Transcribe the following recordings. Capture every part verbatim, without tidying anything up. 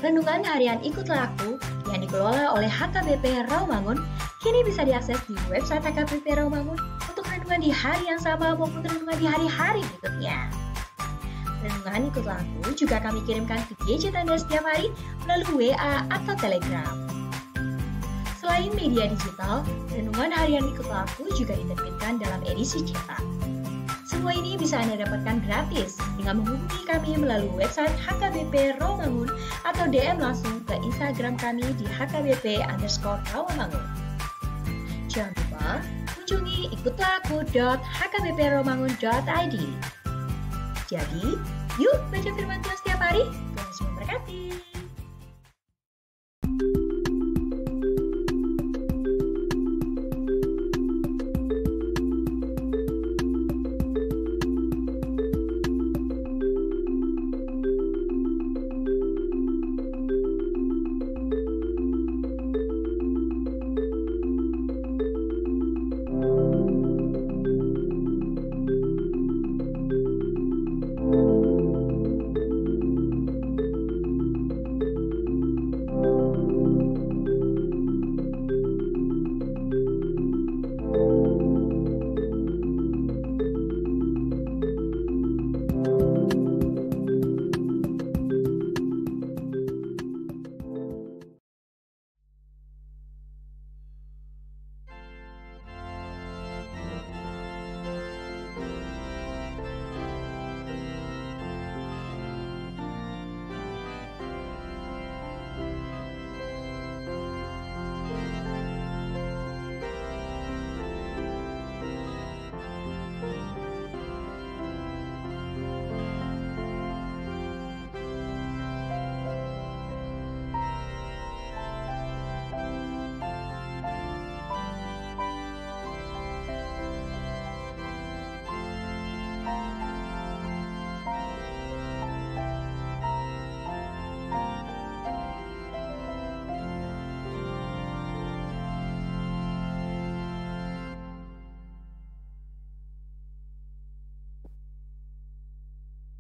Renungan harian Ikutlah Aku yang dikelola oleh H K B P Rawamangun kini bisa diakses di website H K B P Rawamangun untuk renungan di hari yang sama maupun renungan di hari-hari berikutnya. Renungan Ikutlah Aku juga kami kirimkan ke gadget Anda setiap hari melalui W A atau Telegram. Selain media digital, renungan harian Ikutlah Aku juga diterbitkan dalam edisi cetak. Semua ini bisa Anda dapatkan gratis dengan menghubungi kami melalui website H K B P Rawamangun atau D M langsung ke Instagram kami di H K B P underscore Rawamangun. Jangan lupa kunjungi ikutlah aku dot H K B P rawamangun dot I D. Jadi, yuk baca firman Tuhan setiap hari. Tuhan Yesus memberkati.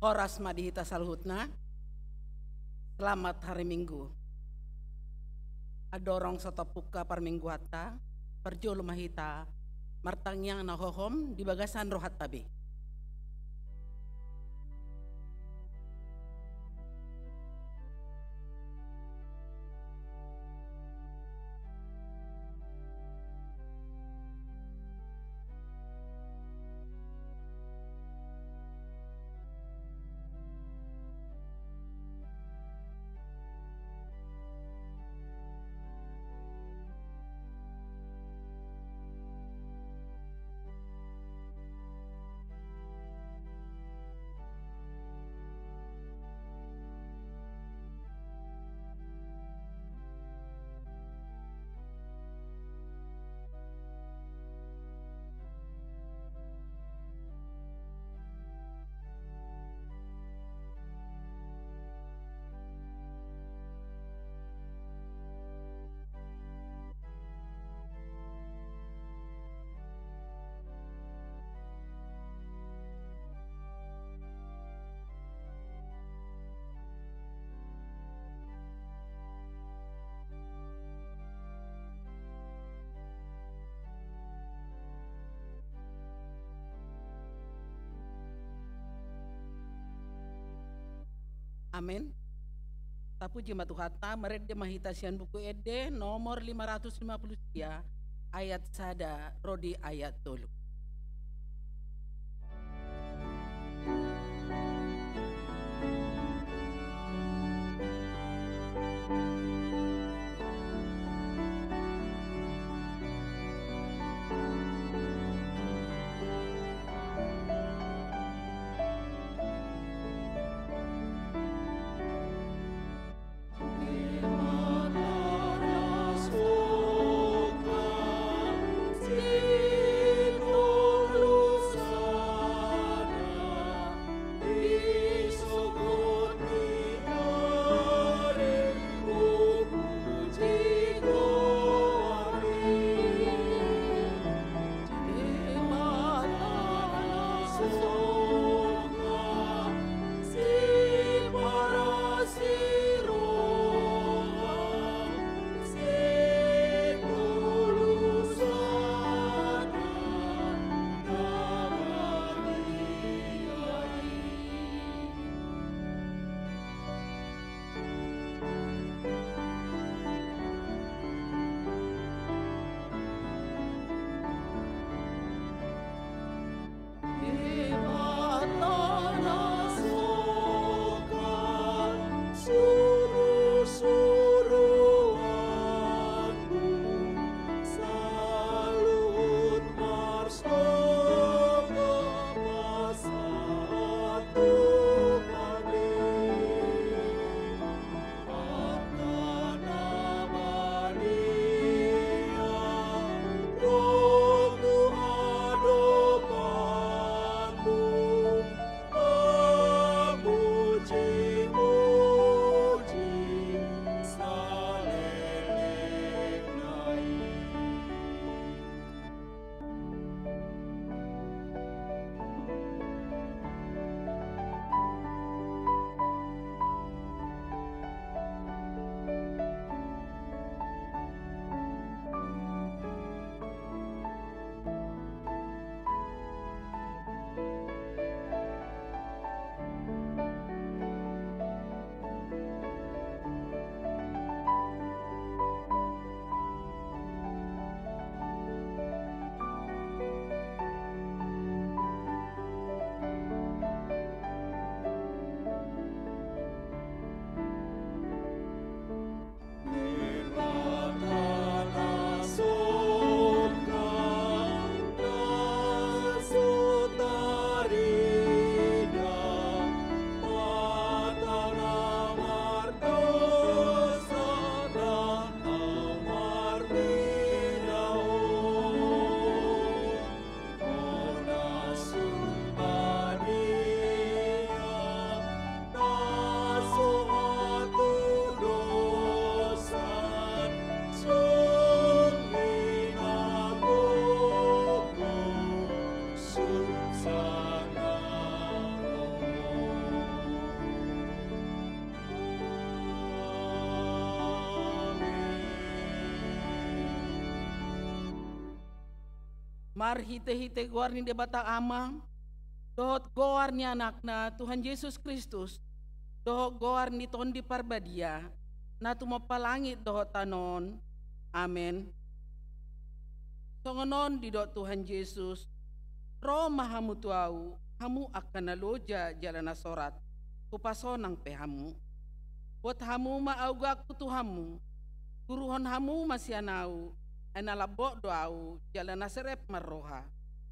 Horas ma di hita saluhutna. Selamat hari Minggu. Andorang so tampungka parmingguanta, parjolo ma hita martangiang na hohom di bagasan rohanta be. Amen. Tapuji ma Tuhanta, marende ma hita sian Buku Ende nomor lima ratus lima puluh sia, ayat sada ro di ayat tolu. Marhite-hite goar ni Debata Ama, dohot goar ni Anakna Tuhan Jesus Kristus, dohot goar ni Tondi Parbadia, na tumompa langit dohot tano on. Amen. Songon on didok Tuhan Jesus: Ro ma hamu tu Ahu, hamu angka na loja jala na sorat, hupasonang pe hamu. Buat hamu ma augangku tu hamu, guruhon hamu ma sian Ahu, ai na lambok do Ahu jala na serep marroha,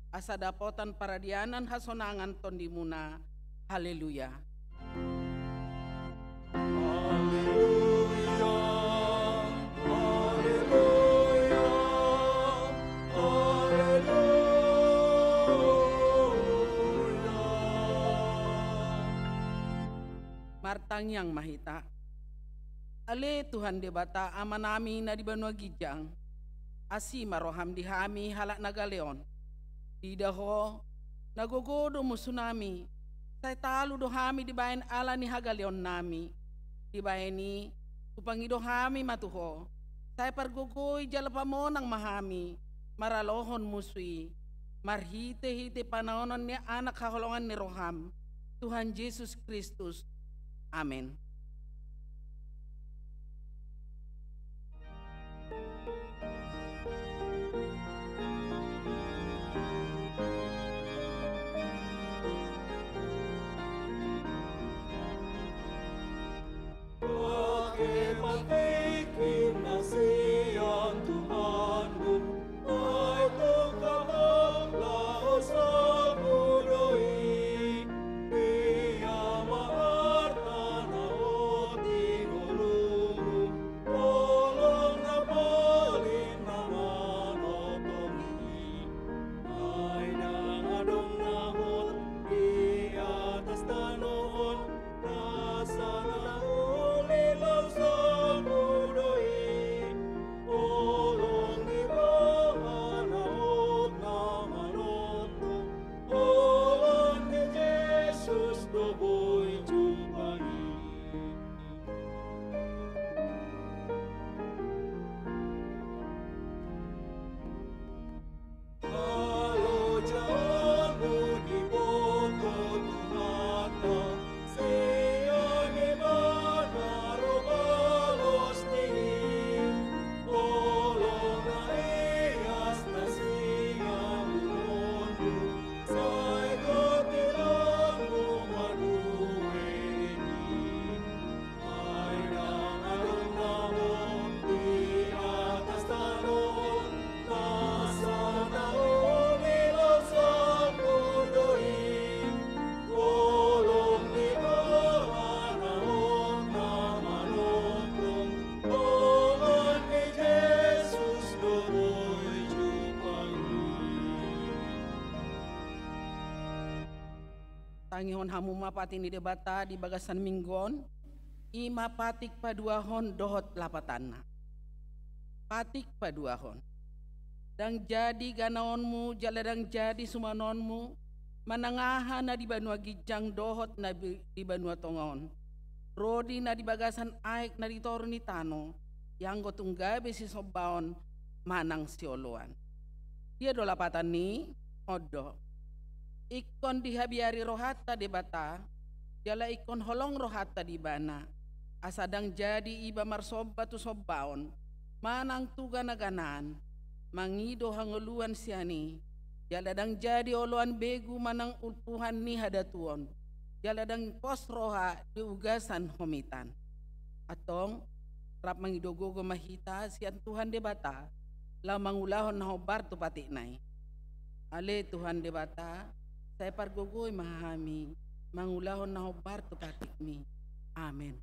asa dapotan paradianan hasonangan tondimuna. Haleluya. Haleluya, haleluya, haleluya. Martangiang ma hita. Ale Tuhan Debata Amanami na di banua ginjang, asi ma roham di hami halak na gale on. Diida Ho, na gogo do musunami, sai talu do hami dibaen ala ni hagaleonnami. Dibaen i, hupangido hami ma tu Ho, sai pargogoi jala pamonang ma hami maralohon musu i, marhite-hite panaonon ni Anak haholongan ni roham, Tuhan Jesus Kristus. Amen. Tangihon hamu ma patik ni Debata di bagasan minggu on, i ma patik paduahon dohot lapatanna. Patik paduahon. Ndang jadi ganaonmu jala ndang jadi sumanonmu manang aha na di banua ginjang dohot na bi-, di banua tonga on, ro di na di bagasan aek na di toru ni tano, ianggo tung gabe sisombaon manang sioloan. Dia do lapatan ni on do. Ingkon dihabiari rohanta Debata, jala ingkon holong rohanta di Ibana, asa ndang jadi iba marsomba tu sombaon manang tu gana-ganaan, mangido hangoluan sian i, jala ndang jadi oloan begu manang umpuhan ni hadatuon, jala ndang pos roha di ugasan homitan. Antong, rap mangido gogo ma hita sian Tuhan Debata, laho mangulahon na hombar tu patikna i. Ale Tuhan Debata, sai pargogoi ma hami mangulahon na hombar tu patikmi. Amen.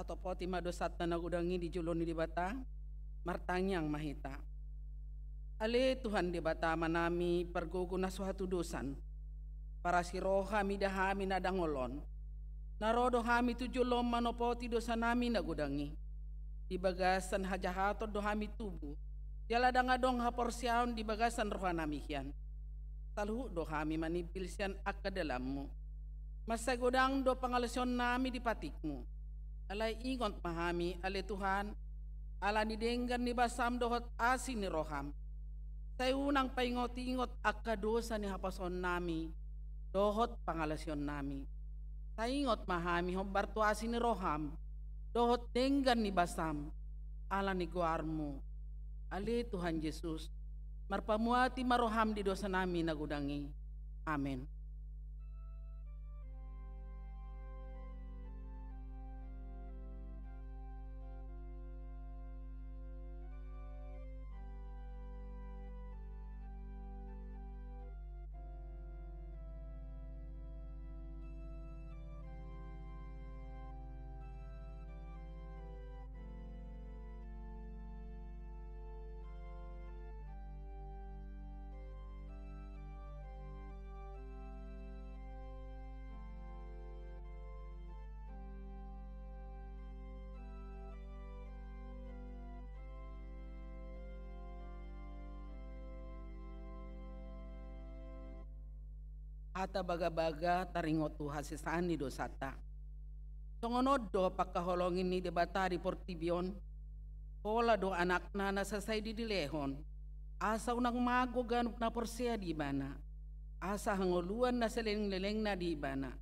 Topoti ma dosanta na godang i di jolo ni Debata. Martangiang ma hita. Ale Tuhan Debata Amanami, pargogo na so hatudosan, parasi roha mida hami na dangol on. Na ro do hami tu jolom manopoti dosanami na godang i. Di bagasan hajahaton do hami tubu, jala ndang adong haporseaon di bagasan rohanami hian. Saluhut do hami manimpil sian angka dalanmu. Mansai godang do pangalaosionnami di patikmu. Alai ingot ma hami, ale Tuhan, ala ni denggan ni basam dohot asi ni roham. Sai unang paingot-ingot angka dosa ni haposoonnami dohot pangalaosionnami. Sai ingot ma hami hombar tu asi ni roham dohot denggan ni basam, ala ni goarmu. Ale Tuhan Jesus, marpamuati ma roham di dosanami na godang i. Amen. Hata bagabaga taringot tu hasesaan ni dosanta. Songon on do pangkaholongi ni Debata di portibi on. Pola do Anakna na sasai i dilehon, asa unang mago ganup na porsea di Ibana, asa hangoluan na salelenglelengna di Ibana,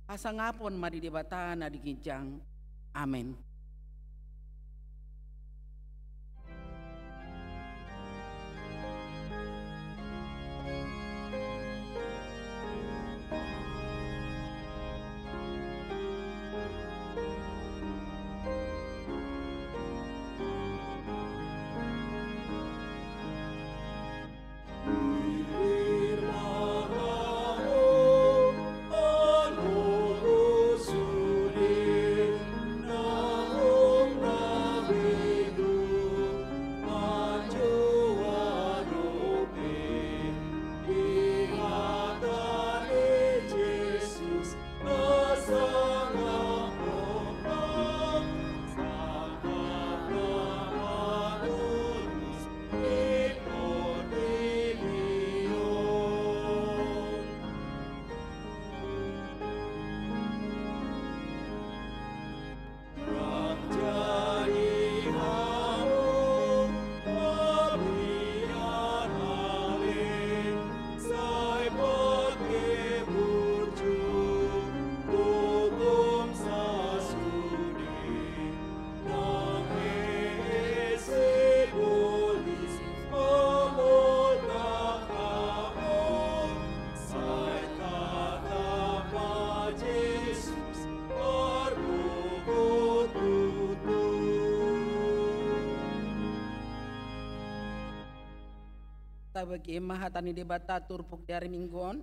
hasangapon ma di Debata na di ginjang. Amen. Tabege ma hata ni Debata turpuk di ari Minggu on,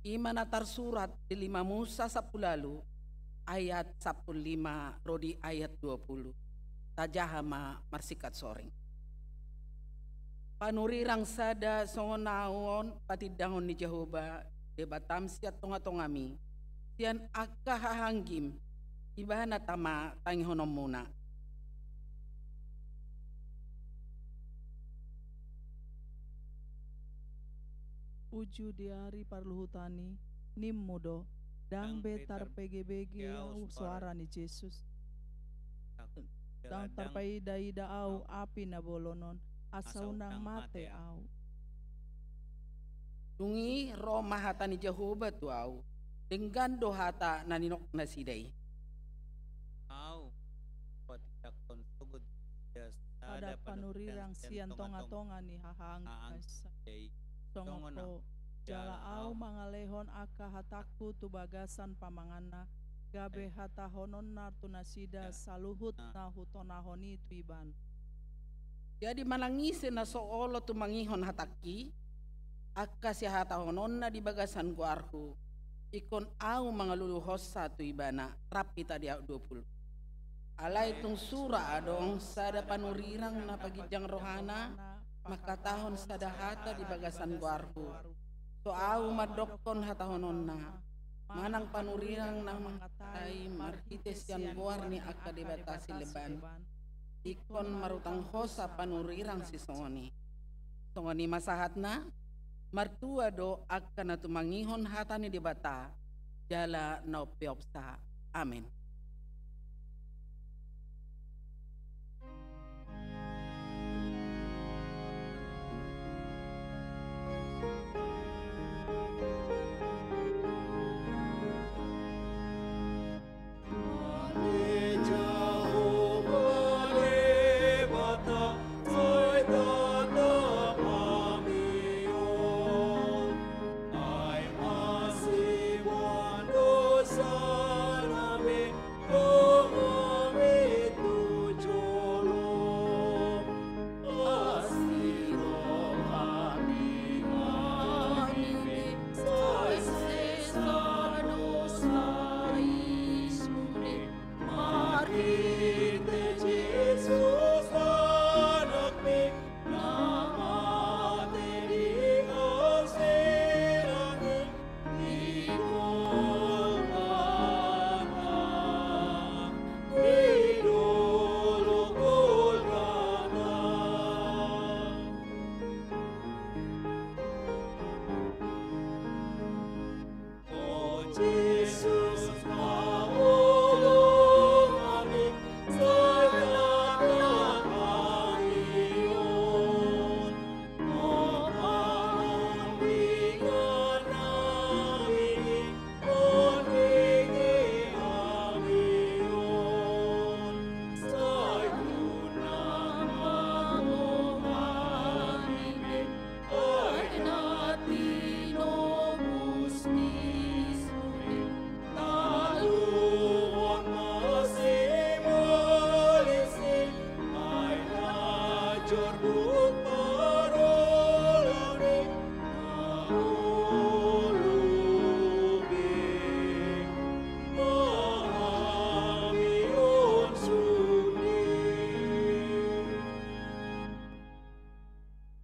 i ma na tarsurat di lima Musa sampulu ualu, ayat sampulu lima ro di ayat dua pulu. Tajaha ma marsingkat soring. Panurirang sada songon ahu on patindangon ni Jahowa, Debatam sian tongatongami, sian angka hahaanggim, Ibana tama tangihononmuna. Uju di ari parluhutan i, nimmu do, ndang be tarbegebege ahu soara ni Jesus. Ndang tarpaidaida ahu api na bolon on, asa unang mate ahu. Dung i ro ma hata ni Jahowa tu ahu, denggan do hata na nidok nasida i. Ahu, patindanghon sogot sada panurirang sian tongatonga ni hahaanggim, songon ho, jala ahu mangalehon angka hatangku tu bagasan pamanganna, gabe hatahononna tu nasida saluhut na hutonahon i tu ibana. Jadi manang ise na so olo tumangihon hatangki, angka sihatahononna di bagasan goarhu, ingkon ahu mangaluluhonsa tu ibana, rap hita di ayat dua pulu. Alai tung sura adong sada panurirang na paginjang rohana mangkatahon sada hata di bagasan goarhu. So ahu mandokkon hatahononna, manang panurirang na mangkatai marhite sian goar ni angka debata sileban. Ingkon marutang hosa panurirang sisongon i. Songon i ma sahatna, martua do angka na tumangihon hata ni Debata, jala na umpeopsa. Amen.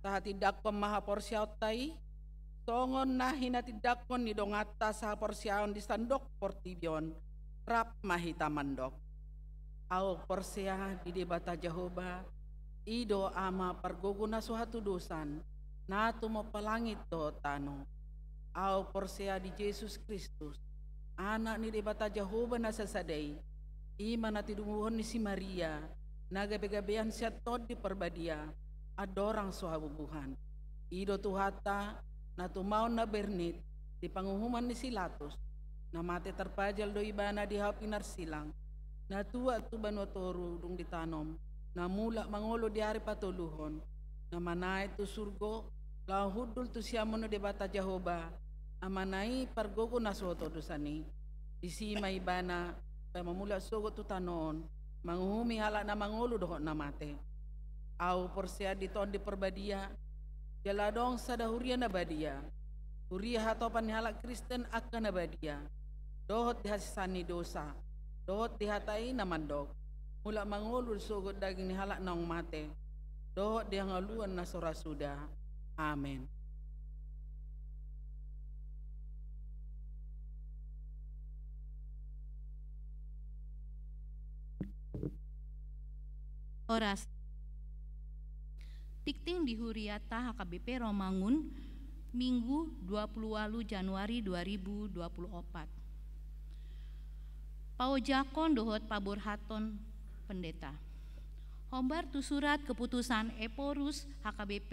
Tahatindangkon ma haporseaonta i, songon na hinatindangkon ni donganta sahaporseaon di sandok portibi on, rap ma hita mandok. Ahu porsea di Debata Jahowa, i do Ama pargogo na so hatudosan, na tumompa langit dohot tano. Ahu porsea di Jesus Kristus, Anak ni Debata Jahowa na sasada i, i ma na tinubuhon ni si Maria, na gabegabean sian Tondi Parbadia, andorang so habubuhan. I do Tuhanta, na tumaon na bernit, di panguhuman ni si Latus, na mate tarpajal do Ibana di hau pinarsilang, na tuat tu banua toru dung ditanom, na mulak mangolu di ari patoluhon, na manaek tu surgo, laho hundul tu siamun ni Debata Jahowa, Amana i pargogo na so hatudosan i. Disi ma Ibana, paima mulak sogot tu tano on, manguhumi halak na mangolu dohot na mate. Ahu porsea di Tondi Parbadia, jala adong sada huria na badia, huria hatopan ni halak Kristen angka na badia, dohot di hasesaan ni dosa, dohot di hata i na mandok, mulak mangolu sogot daging ni halak naung mate, dohot di hangoluan na so ra suda. Amen. Horas. Tingting di huriata H K B P Romangun, Minggu dua puluh walu Januari dua ribu dua puluh opat. Paojakon dohot paborhaton Pendeta. Hombar tu surat keputusan Ephorus H K B P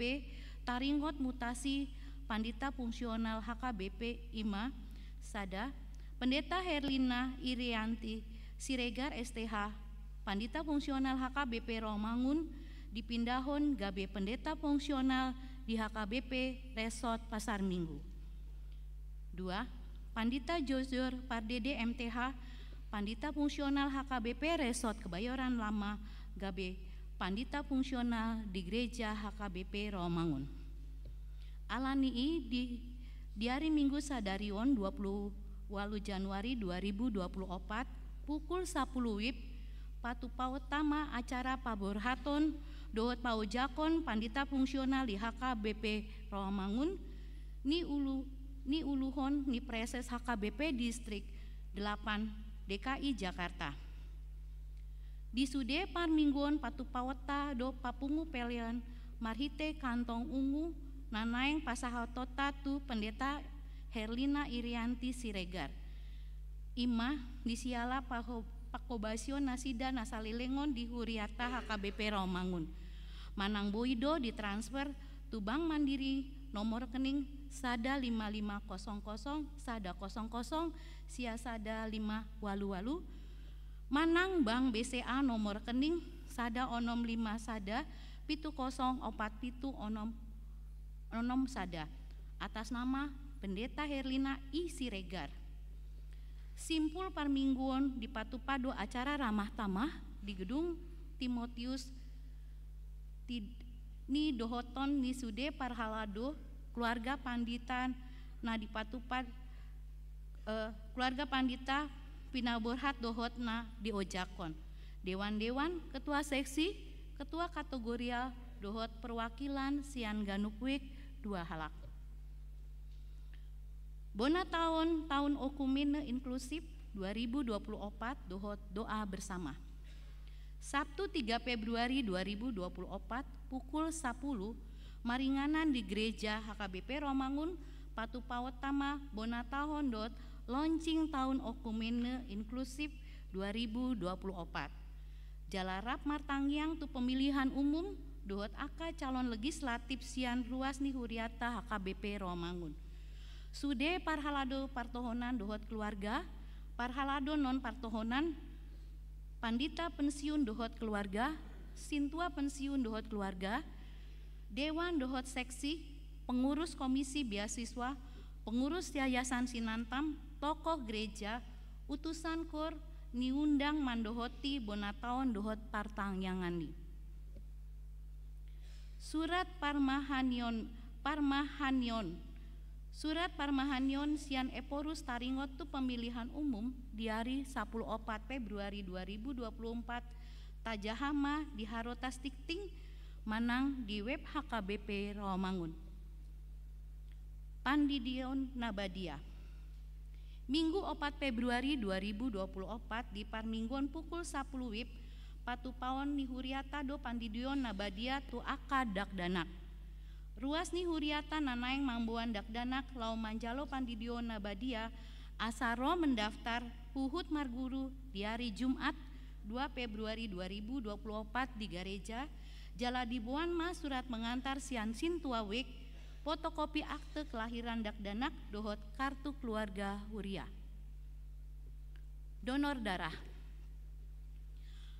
taringot mutasi pandita fungsional H K B P i ma, sada, Pendeta Herlina Irianti Siregar S T H, pandita fungsional H K B P Romangun, dipindahon gabe pendeta fungsional di H K B P Resort Pasar Minggu. Dua, Pandita Jojor Pardede M T H, pandita fungsional H K B P Resort Kebayoran Lama, gabe pandita fungsional di Gereja H K B P Romangun. Alani i di, di ari Minggu sadari on dua puluh walu Januari dua ribu dua puluh opat, pukul sapuluh wib, Patupaonta ma acara paborhaton dohot paojakon pandita fungsional di H K B P Rawamangun, niulu-, niuluhon ni Praeses H K B P Distrik delapan D K I Jakarta. Di sude parmingguon patupaonta do papungu pelean marhite kantong ungu na naeng pasahatonta tu Pendeta Herlina Irianti Siregar. I ma, di siala paho-, panghobasion nasida na salelengon di huriata H K B P Rawamangun. Manang boi do ditransfer tu Bank Mandiri nomor rekening sada lima lima kosong kosong sada kosong kosong sia sada lima walu walu, manang Bank B C A nomor rekening sada onom lima sada pitu kosong opat pitu onom onom sada, atas nama Pendeta Herlina I Siregar. Simpul parmingguon dipatupa do acara ramah tamah di gedung Timotius, ti-, ni dohoton ni sude parhalado, keluarga pandita na dipatupa, eh, keluarga pandita pinaborhat dohot na diojakon, dewan-dewan, ketua seksi, ketua kategorial, dohot perwakilan sian ganup wijk dua halak. Bona taon, taon okumene inklusif dua ribu dua puluh opat dohot doa bersama. Sabtu tiga Februari dua ribu dua puluh opat pukul sapuluh, maringanan di Gereja H K B P Rawamangun, patupaonta ma bona taon dohot launching taon okumene inklusif dua ribu dua puluh opat. Jala rap martangiang tu pemilihan umum dohot angka calon legislatif sian ruas ni huriata H K B P Rawamangun. Sude parhalado partohonan dohot keluarga, parhalado non partohonan, pandita pensiun dohot keluarga, sintua pensiun dohot keluarga, dewan dohot seksi, pengurus komisi beasiswa, pengurus Yayasan Sinantam, tokoh gereja, utusan kor, niundang mandohoti bona taon dohot partangiangan i. Surat parmahanion, parmahanion. Surat parmahanion sian Ephorus taringot tu pemilihan umum di ari sapuluh opat Februari dua ribu dua puluh empat, tajaha ma di Harotas Tikting manang di web H K B P Rawamangun. Pandidion na badia. Minggu opat Februari dua ribu dua puluh opat di parmingguon pukul sapuluh wib, patupaon ni huriata do pandidion na badia tu angka dakdanak. Ruas ni huriata na naeng mamboan dakdanak laho manjalo pandidion na badia asa ro mendaftar huhut marguru di ari Jumat dua Februari dua ribu dua puluh opat di gareja, jala diboan ma surat pengantar sian sintua wijk, fotokopi akte kelahiran dakdanak dohot kartu keluarga huria. Donor darah.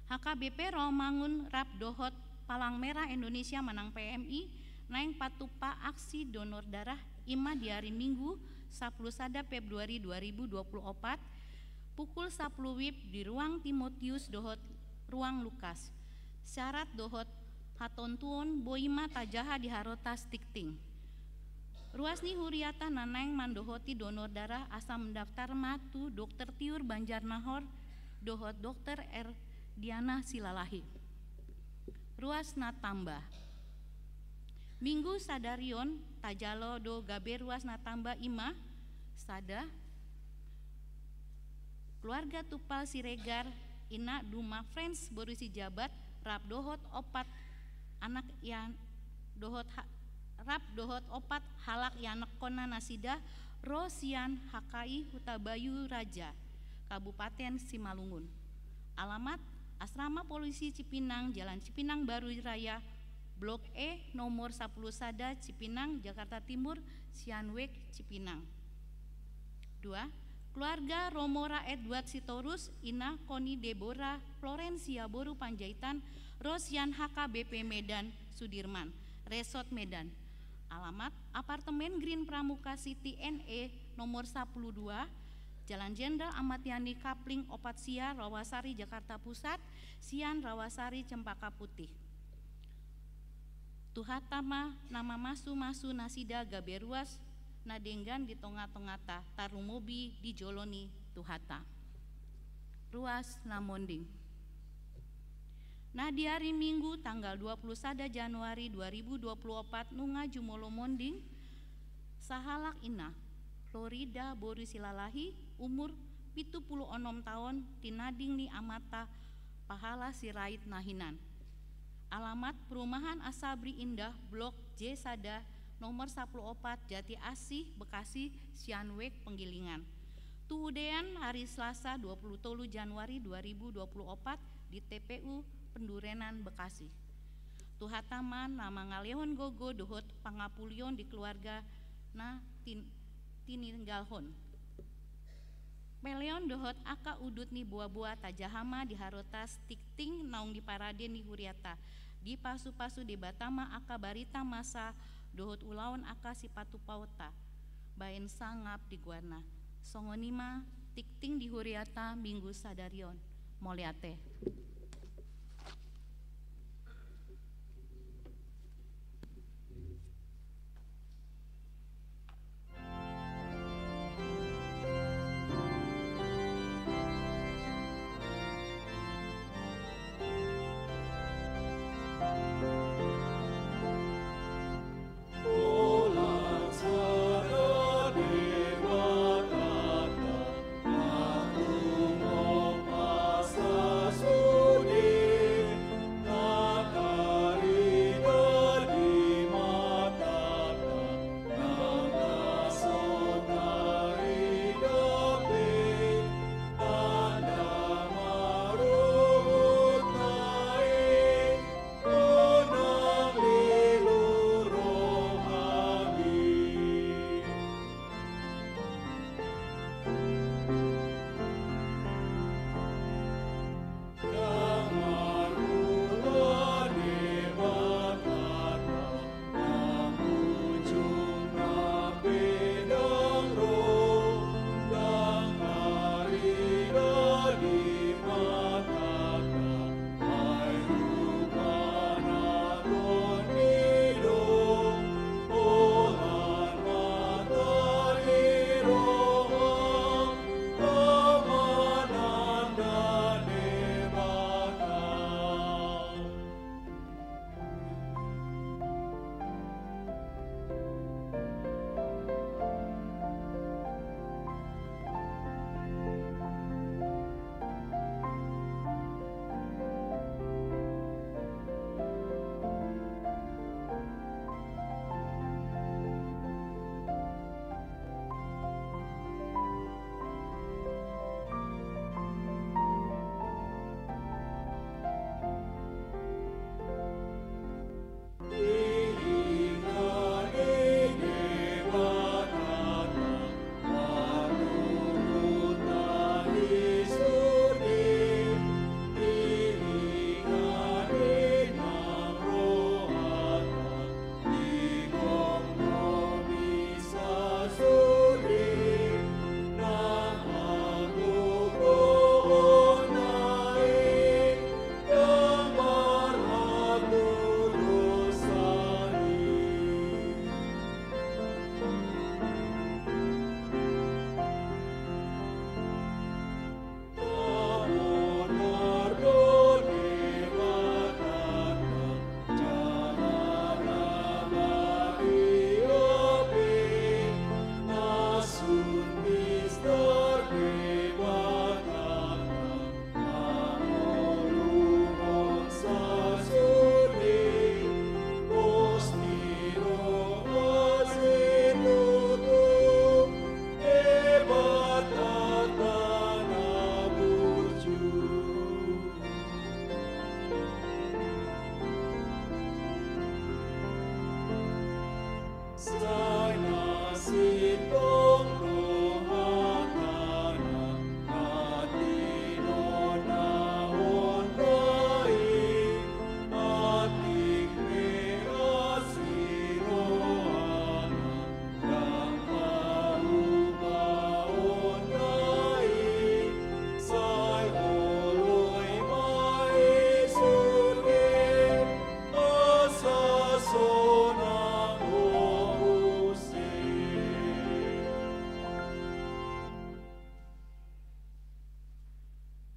H K B P Rawamangun rap dohot Palang Merah Indonesia manang P M I naeng patupa aksi donor darah i ma di ari Minggu sapuluh sada Februari dua ribu dua puluh opat pukul sapuluh wib di ruang Timotius dohot ruang Lukas. Syarat dohot hatontuon boi ma tajaha di Harotas Tikting. Ruas ni huriata na naeng mandohoti donor darah asa mendaftar ma tu Dokter Tiur Banjarnahor dohot Dokter Erdiana Silalahi. Ruas na tamba. Minggu sadarion tajalo do gabe ruas na tamba i ma: sada, keluarga Tumpal Siregar, ina Duma Frans boru Sijabat, rap dohot opat anak ian-, dohot ha-, rap dohot opat halak ianakkonna nasida, ro sian H K I Hutabayu Raja, Kabupaten Simalungun. Alamat: Asrama Polisi Cipinang, Jalan Cipinang Baru Raya, Blok E, nomor sapuluh sada, Cipinang, Jakarta Timur, sian wijk Cipinang. Dua, keluarga Romora Edward Sitorus, ina Koni Deborah Florencia boru Panjaitan, ro sian H K B P Medan Sudirman, Resort Medan. Alamat: apartemen Green Pramuka City N E, nomor sapuluh dua, Jalan Jenderal Ahmad Yani Kapling opat sia, Rawasari, Jakarta Pusat, sian Rawasari Cempaka Putih. Tuhanta ma na mamasu-masu nasida gabe ruas na denggan di tonga-tonganta, tarlumobi di jolo ni Tuhanta. Ruas na monding. Na di ari Minggu tanggal dua puluh sada Januari dua ribu dua puluh opat nunga jumolo monding sahalak ina, Florida boru Silalahi, umur pitu puluh onom taon, tinading ni amanta Pahala Sirait na hinan. Alamat: Perumahan Asabri Indah, Blok J sada, nomor sapuluh opat, Jati Asih, Bekasi, sian W E K Penggilingan. Tuudean hari Selasa dua puluh tolu Januari dua ribu dua puluh opat di T P U Pendurenan, Bekasi. Tuhanta ma na mangalehon gogo dohot pangapulion di keluarga na tin-, tininggalhon. Peleon dohot angka udut ni boaboa tajaha ma di harotas tingting naung diparade ni huriata. Dipasupasu Debata ma angka barita masa dohot ulaon angka sipatupaonta baen sangap di goarna. Songon i ma tingting di huriata Minggu sadari on. Mauliate.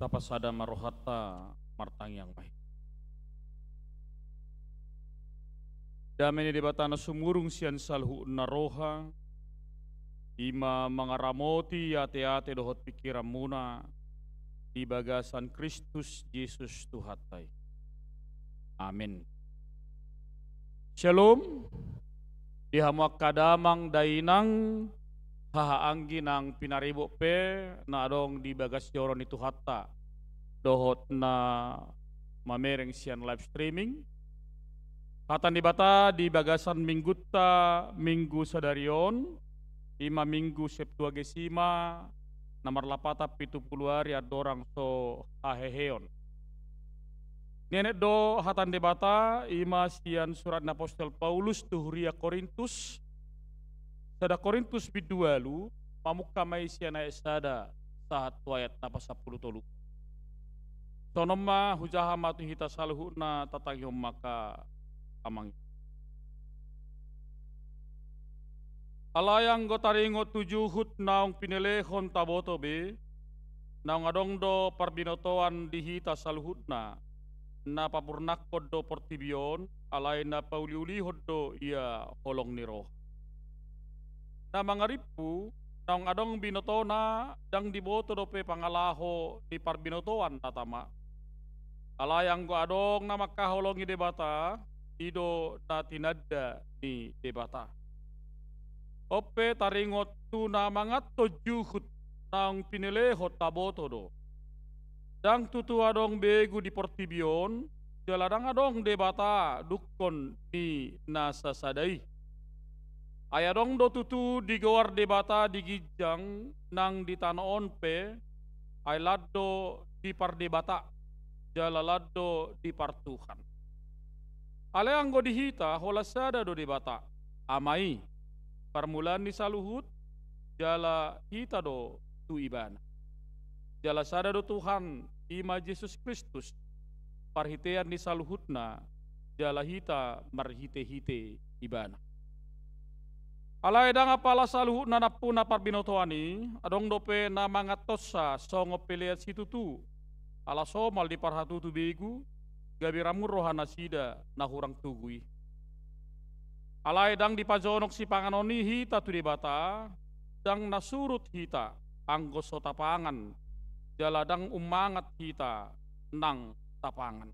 Tapasada ma rohanta, martangiang ma hita. Dame ni Debata na sumurung sian saluhutna roha, i ma mangaramoti ateate dohot pingkiranmuna di bagasan Kristus Jesus Tuhanta i. Amen. Shalom. Di hamu angka damang dainang, haha anggi nang pinaribot pe na adong di bagas joro ni Tuhanta dohot na mamereng sian live streaming. Hata ni Debata di bagasan minggunta minggu sadari on, i ma minggu Septuagesima, na marlapatan pitu pulu ari andorang so haheheon. Dienet do hata ni Debata, i ma sian surat ni apostel Paulus tu huria Korintus, sada Korintus bindu ualu, mamungka ma i sian ayat sada sahat tu ayat na pasampulu tolu. Songon on ma, hujaha ma tu hita saluhutna, tatangihon ma angka amang. Alai anggo taringot tu juhut naung pinelehon taboto be, naung adong do parbinotoan di hita saluhutna, na papurnakhon do portibi on, alai na pauliulihon do ia holong ni roha. Na mangarimpu, naung adong binotona, ndang diboto dope pangalaho ni parbinotoan na tama. Alai anggo adong na mangkaholongi Debata, i do na tinanda ni Debata. On pe taringot tu na manganhon juhut naung pinelehon taboto do. Ndang tutu adong begu di portibi on, jala ndang adong Debata dungkon ni na sasada i. Ai adong do tutu digoar Debata di ginjang nang di tano on pe, ai lan do dipardebata, jala lan do dipartuhan. Alai anggo di hita, holan sada do Debata, Ama i, parmulaan ni saluhut, jala hita do tu Ibana. Jala sada do Tuhan, i ma Jesus Kristus, parhitean ni saluhutna, jala hita marhitehite Ibana. Alai ndang apala saluhutna nampuna parbinotoan i, adong dope na manganhonsa songon pelean situtu, ala somal diparhatutu begu, gabe ramun rohanasida na hurang togu i. Alai ndang dipajonok sipanganon i hita tu Debata, ndang na surut hita anggo so tapangan, jala ndang ummangat hita nang tapangan.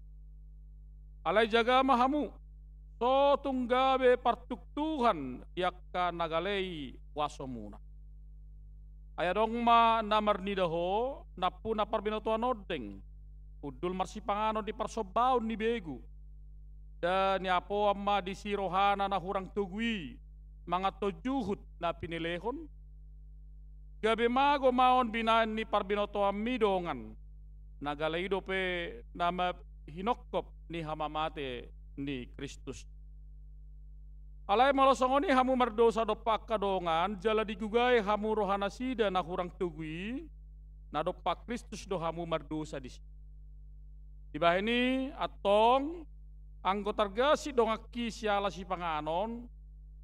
Alai jaga ma hamu, so tung gabe partuktuhan di angka na gale i huasomuna. Ai adong ma na marnida ho, nampuna parbinotoan ondeng, hundul marsipanganon di parsombaon ni begu. Nda niapoan ma disi rohana na hurang togu i, manganhon juhut na pinelehon. Gabe mago ma on binahen ni parbinotoanmi dongan. Na gale i dope na ma-, hinongkop ni hamamate ni Kristus. Alai molo songon i hamu mardosa dompak angka dongan, jala digugai hamu rohanasida na hurang togu i, na dompak Kristus do hamu mardosa disi. Dibahen i, antong, anggo targasip donganki siala sipanganon,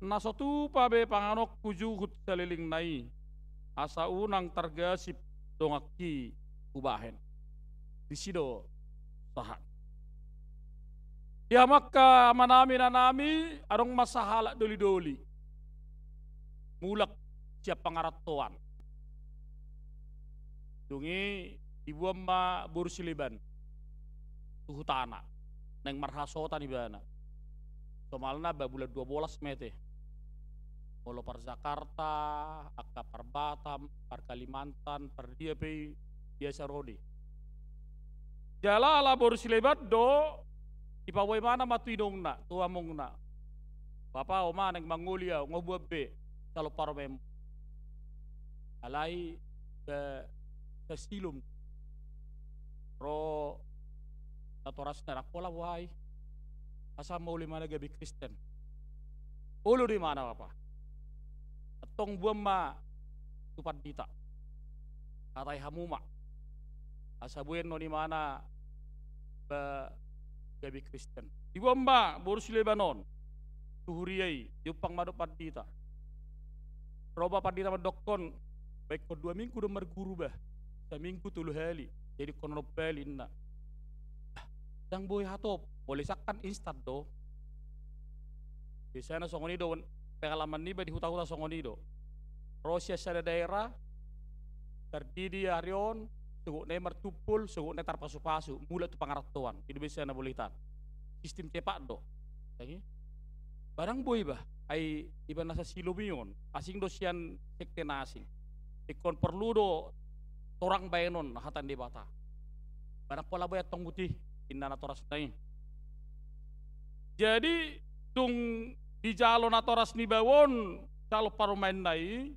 na so tupa be panganonku juhut salelengna i, asa unang targasip donganki hubahen. Disi do sahat. Di hamu angka amanami, inanami, adong ma sahalak dolidoli. Mulak sian pangarantoan. Dung i diboan ma boru Sileban tu hutana, naeng marhasohotan ibana. Somalna ba bulan dua bolas ma i ate. Molo par Jakarta, angka par Batam, par Kalimantan, par dia pe i biasa ro do i. Jala ala boru Sileban do, dipaboa ibana ma tu inongna, tu amongna. Bapa, oma, naeng mangoli ahu, nga huboan be calon parumaenmu. Alai, ba, sasilum. Ro natorasna, ndang pola boha i. Asa mauliate ibana gabe Kristen. Olo do ibana, Bapa. Antong boan ma tu pandita. Hatai hamu ma. Asa boan on ibana ba gabe Kristen. Diboan ma boru Sileban on tu huria i, diumpang ma dohot pandita. Ro ma pandita mandokkon, baen ho dua minggu do marguru bah. Saminggu tolu hali, jadi ingkon onom hali inna. Ah, ndang boi hatop, molo i kan instan do. Biasana songon i do pengalaman niba di huta-huta, songon i do. Ro sian sada daerah, tardidi ari on, sogot na i martumpol, sogot na i tarpasu-pasu, mulak tu pangarantoan. I do biasana boleh ita. Sistem cepat do. Jadi, barang boi bah, ai iba na sasilo mi on, asing do sian sekte na asing. Ingkon porlu do torang baenon hata ni Debata. Barang pola boi antong muti, inna natorasna i. Jadi, dung dijalo natoras niba on, calon parumaenna i,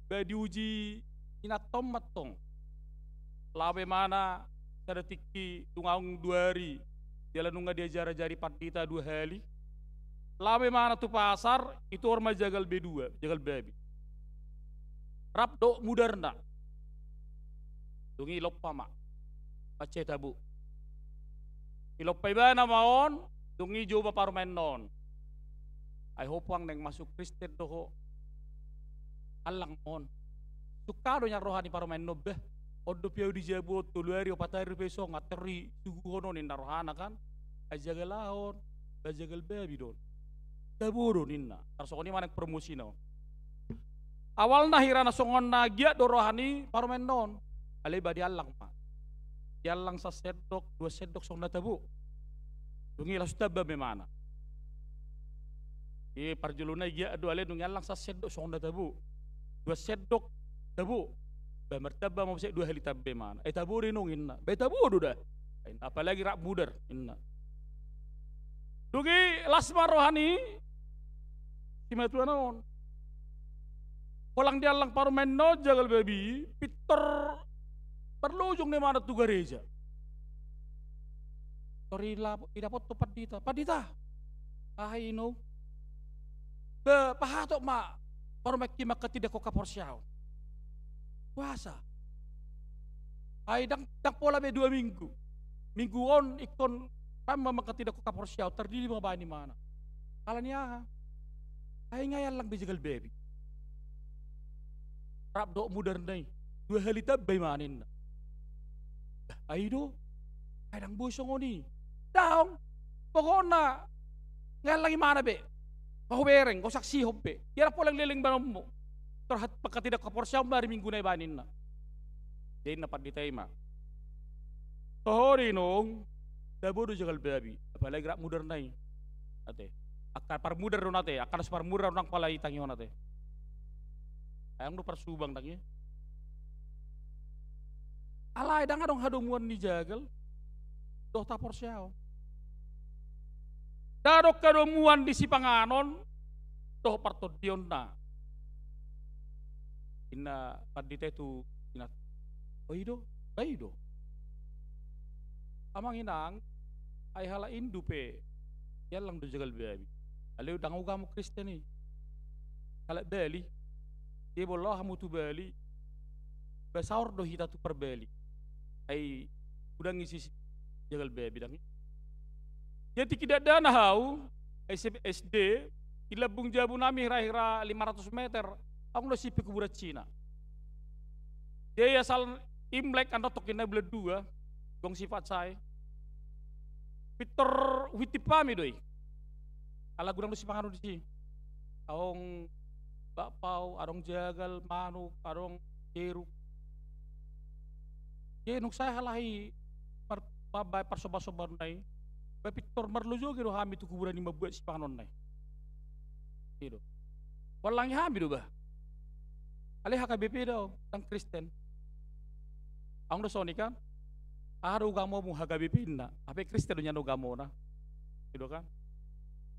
ba diuji inanta on ma antong. Laho be imana sada tingki, dung adong dua ari, jala nunga diajar-ajari pandita dua hali. Laho be imana tu pasar, ituhor ma jagal be dua, jagal babi. Rap dohot mudarna. Dung i lompa ma. Mansai tabo. Dilompa ibana ma on, dung i joba parumaenna on. Ai ho puang naeng masuk Kristen do ho. Allang ma on. Sungka do nian roha ni parumaenna on bah. On dope au di jabu on tolu ari opat ari dope songon, antar i suguhon on inna rohana kan. Ai jagal aha on? Ba jagal babi do on. Tabo do ninna. Tarsongon i ma naeng promosina on. Awalna hira na songon na giat do roha ni parumaenna on. Alai ba diallang ma. Diallang sasendok, dua sendok songon na tabo. Dung i laos tamba ma imana. I parjolo na i giat do, alai dung i allang sasendok songon na tabo. Dua sendok tabo. Ba martamba ma muse dua hali tamba imana. Eh, tabo do inong inna. Ba tabo do da. Apalagi rap mudar inna. Dung i las ma roha ni simatuana on. Holan diallang parumaenna on jagal babi, pintor marlojong do imana tu gareja. Tor i lapo, idapothon pandita. Pandita. Aha inong? Ba, pahatop ma parumaenki manghatindanghon haporseaon. Puasa. Ai ndang, ndang pola be dua minggu. Minggu on ingkon lam ma manghatindanghon haporseaon, tardidi ma baen imana. Ala ni aha? Ai nga i allang be jagal babi. Rap dohot mudarna i. Dua hali tamba imana inna. Ai do. Ai ndang boi songon i. Daong. Pokokna nga i allang imana be. Nga hubereng, nga husaksihon be. Ia ndang pola leleng baenonmu. Tor hat-, manghatindanghon haporseaon ma ari Minggu na i baen inna. Jadi inna pandita i ma. Toho do inong, tabo do jagal babi, apalagi rap mudarna i. Ate. Angka parmudar do on ate, angka na so parmudar do on nang pala i tangihon ate. Adong do parsubang ndang i. Alai ndang adong hadomuan ni jagal dohot haporseaon. Ndang adong hadomuan di sipanganon dohot partondionna. Inna pandita i tu inanta. O i do, ba i do. Amang inang, ai halak Hindu pe diallang do jagal babi. Alai ndang ugamo Kristen i. Halak Bali. Dia molo hamu tu Bali, ba saor do hita tu parbali. Ai godang i sisi jagal babi ndang i. Jadi tingki dakdanak au, S-, SD, di lambung jabu nami hira-hira lima ratus meter, adong do si pekuburan Cina. Jadi asal Imlek annon tokkinna bulan dua, gong sipat sai. Pintor huhintip hami do i. Ala godang do sipanganon disi. Adong bakpao, adong jagal, manuk, adong jeruk. Jadi dung sae halak i mar-, mambaen parsomba-sombana i, ba pintor marlojong i do hami tu kuburan i mambuat sipanganonna i. I do. Huallangi hami do bah. Alai H K B P do, ndang Kristen. Adong do songon i kan? Aha do ugamomu? H K B P inna. Hape Kristen do nian ugamona. I do kan?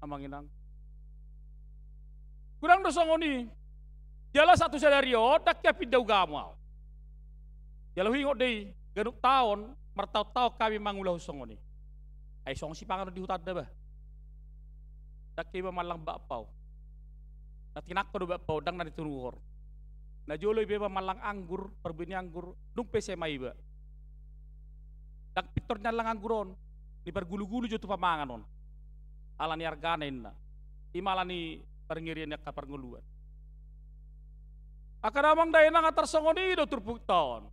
Amang inang. Godang do songon i. Jala sahat tu sadari on, ndang hea pinda ugamo au. Jala huingot do i, ganup taon, martaon-taon hami mangulahon songon i. Ai songon sipanganon di hutanda bah. Ndang hea iba mangallang bakpao. Na tinangko do bakpao, ndang na nitunuhor. Na jolo iba, iba mangallang anggur, parbue ni anggur, dung pe S M A iba. Ndang pintor niallang anggur on, nipargulu-gulu jo tu pamangan on. Ala ni argana inna. I ma ala ni parngerian ni angka parngoluan. Angka damang dainang, tarsongon i do turpukta on.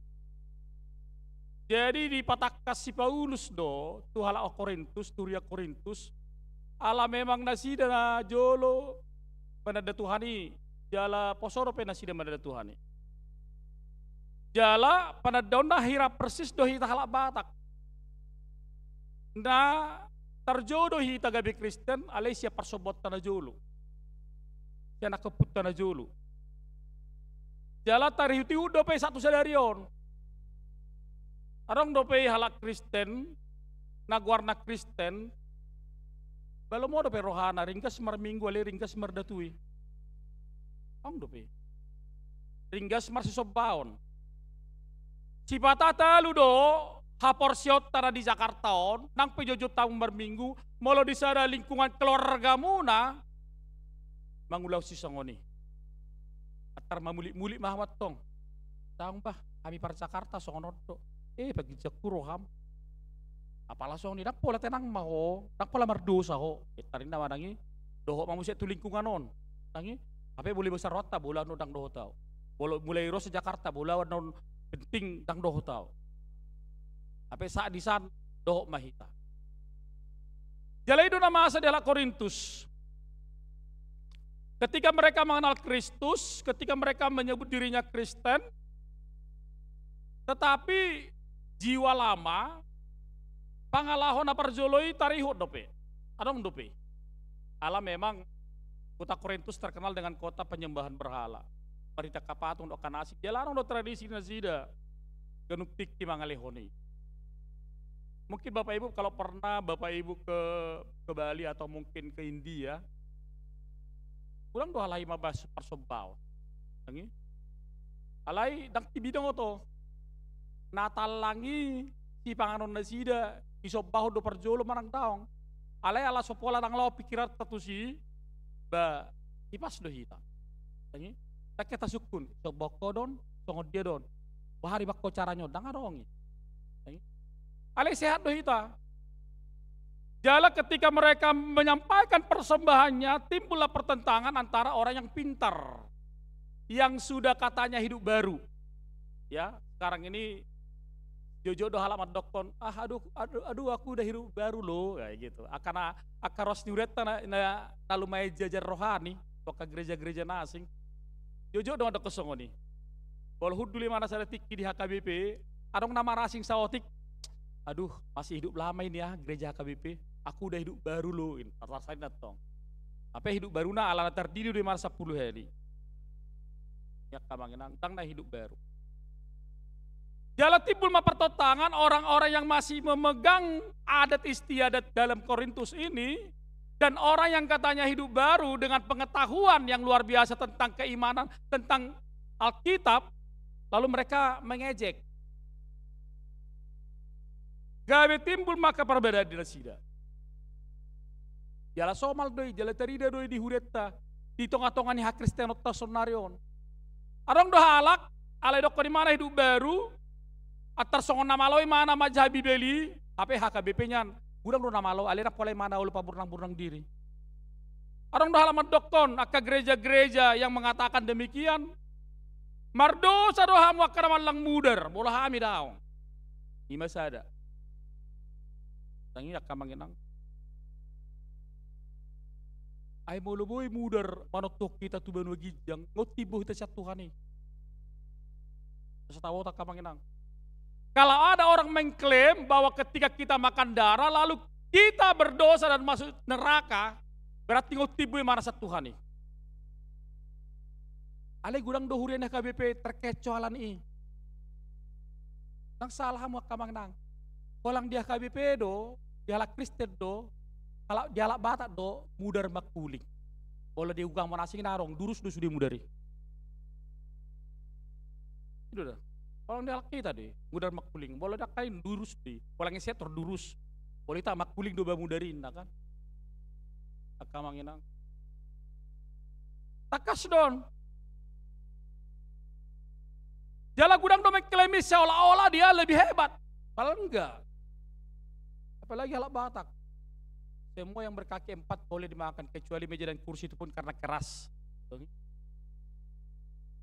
Jadi dipatangkas si Paulus do tu halak Korintus, tu huria Korintus, Ala memang nasida na jolo mananda Tuhan i, jala poso dope nasida mananda Tuhan i. Jala panandaonna hira persis do hita halak Batak. Na tarjou do hita gabe Kristen, alai sian parsombaonta na jolo, sian angka ompunta na jolo. Jala tarihutihut dope sahat tu sadari on. Adong dope halak Kristen na goarna Kristen, balomo dope rohana, ringgas marminggu alai ringgas mardatui. Adong dope ringgas marsisombaon. Sipata talu do haporseaonta na di Jakarta on, nang pe joujou tamu marminggu, molo di sada lingkungan keluargamuna mangulahon sisongon i. Antar mamulikmulik ma hamu antong. Taung bah, hami par Jakarta songon on do. Eh, paginjangku roham. Apala songon i, ndang pola tenang ma ho, ndang pola mardosa ho. Eh, tarinna ma nang i, dohot ma muse tu lingkungan on. Nang i, hape molo bosan rohanta, bola annon ndang dohot au. Molo mulai ro sian Jakarta, bola annon penting ndang dohot au. Hape saat di san, dohot ma hita. Jala i do na masa di halak Korintus. Ketika mereka mengenal Kristus, ketika mereka menyebut dirinya Kristen, tetapi jiwa lama, pangalaho na parjolo i tarihut dope. Adong dope. Ala memang kota Korintus terkenal dengan kota penyembahan berhala. Marhite angka patung dohot angka na asing. Jala adong do tradisi nasida ganup tingki mangalehon i. Mungkin Bapak Ibu, kalau pernah Bapak Ibu ke, ke Bali atau mungkin ke India, godang do halak i mambahen parsombaon. Nang i. Alai ndang tibidong oto. Na tallang i sipanganon nasida, disombahon do parjolo manang daong. Alai ala so pola ndang laho pikiranta tusi, ba, hipas do hita. Nang i. Ndang hita sungkun, sombahon ho do on, songon dia do on. Boha do i bangko caranya on, ndang adong i. Nang i. Alai sehat do hita. Jala ketika mereka menyampaikan persembahannya, timbullah pertentangan antara orang yang pintar, yang sudah katanya hidup baru. Ya, sekarang ini joujou do halak mandokkon, ah, aduh, aduh, aduh, aku udah hidup baru loh, kayak gitu. Angka na, angka ruas ni hurianta na, na, na lumayan jajar rohani, tu angka gereja-gereja na asing. Joujou do mandokkon songon i. Molo hundul imana sada tingki di H K B P, adong na marasing saotik. Aduh, masih hidup lama ini ya, gereja H K B P. Aku udah hidup baru loh, in. Rasa-rasana antong. Hape hidup baruna ala na tardidi do imana sampulu hali. Ya, angka amang inang, ndang na hidup baru. Jala timbul ma pertentangan orang-orang yang masih memegang adat istiadat dalam Korintus ini, dan orang yang katanya hidup baru dengan pengetahuan yang luar biasa tentang keimanan, tentang Alkitab, lalu mereka mengejek. Gabe timbul ma angka parbedaan di nasida. Jala somal do i, jala tarida do i di hurianta, di tonga-tonga ni hakristenonta saonari on. Adong do halak, ala didokkon imana hidup baru, antar songon na malo imana manjaha Bibel i, hape H K B P nian, godang do na malo, alai ndang pola imana olo paburnang-burnang diri. Adong do halak mandokkon, angka gereja-gereja yang mengatakan demikian, mardosa do hamu angka na mangallang mudar, molo hami daong. I ma sada. Nang i, angka amang inang. Ai molo boi mudar manontuhon hita tu banua ginjang, nga untimbo hita sian Tuhan i. Asa tau, angka amang inang. Kalau ada orang mengklaim bahwa ketika kita makan darah, lalu kita berdosa dan masuk neraka, berarti nga untimbo imana sian Tuhan i. Alai godang do huria ni H K B P terkecoh ala ni i. Ndang salah hamu, angka amang inang. Holan di H K B P do, di halak Kristen do, halak, di halak Batak do, mudar mangkuling. Molo di ugamo na asing na adong, durus do sude mudar i. I do da. Holan di halak hita do i, mudar mangkuling. Molo di angka i durus do i. Holan i setor durus. Molo hita mangkuling do ba mudar i, inna kan. Angka amang inang. Tangkas do on. Jala godang do mengklaim i seolah-olah dia lebih hebat. Padahal enggak. Apalagi halak Batak. Semua yang berkaki empat boleh dimakan, kecuali meja dan kursi, itu pun karena keras.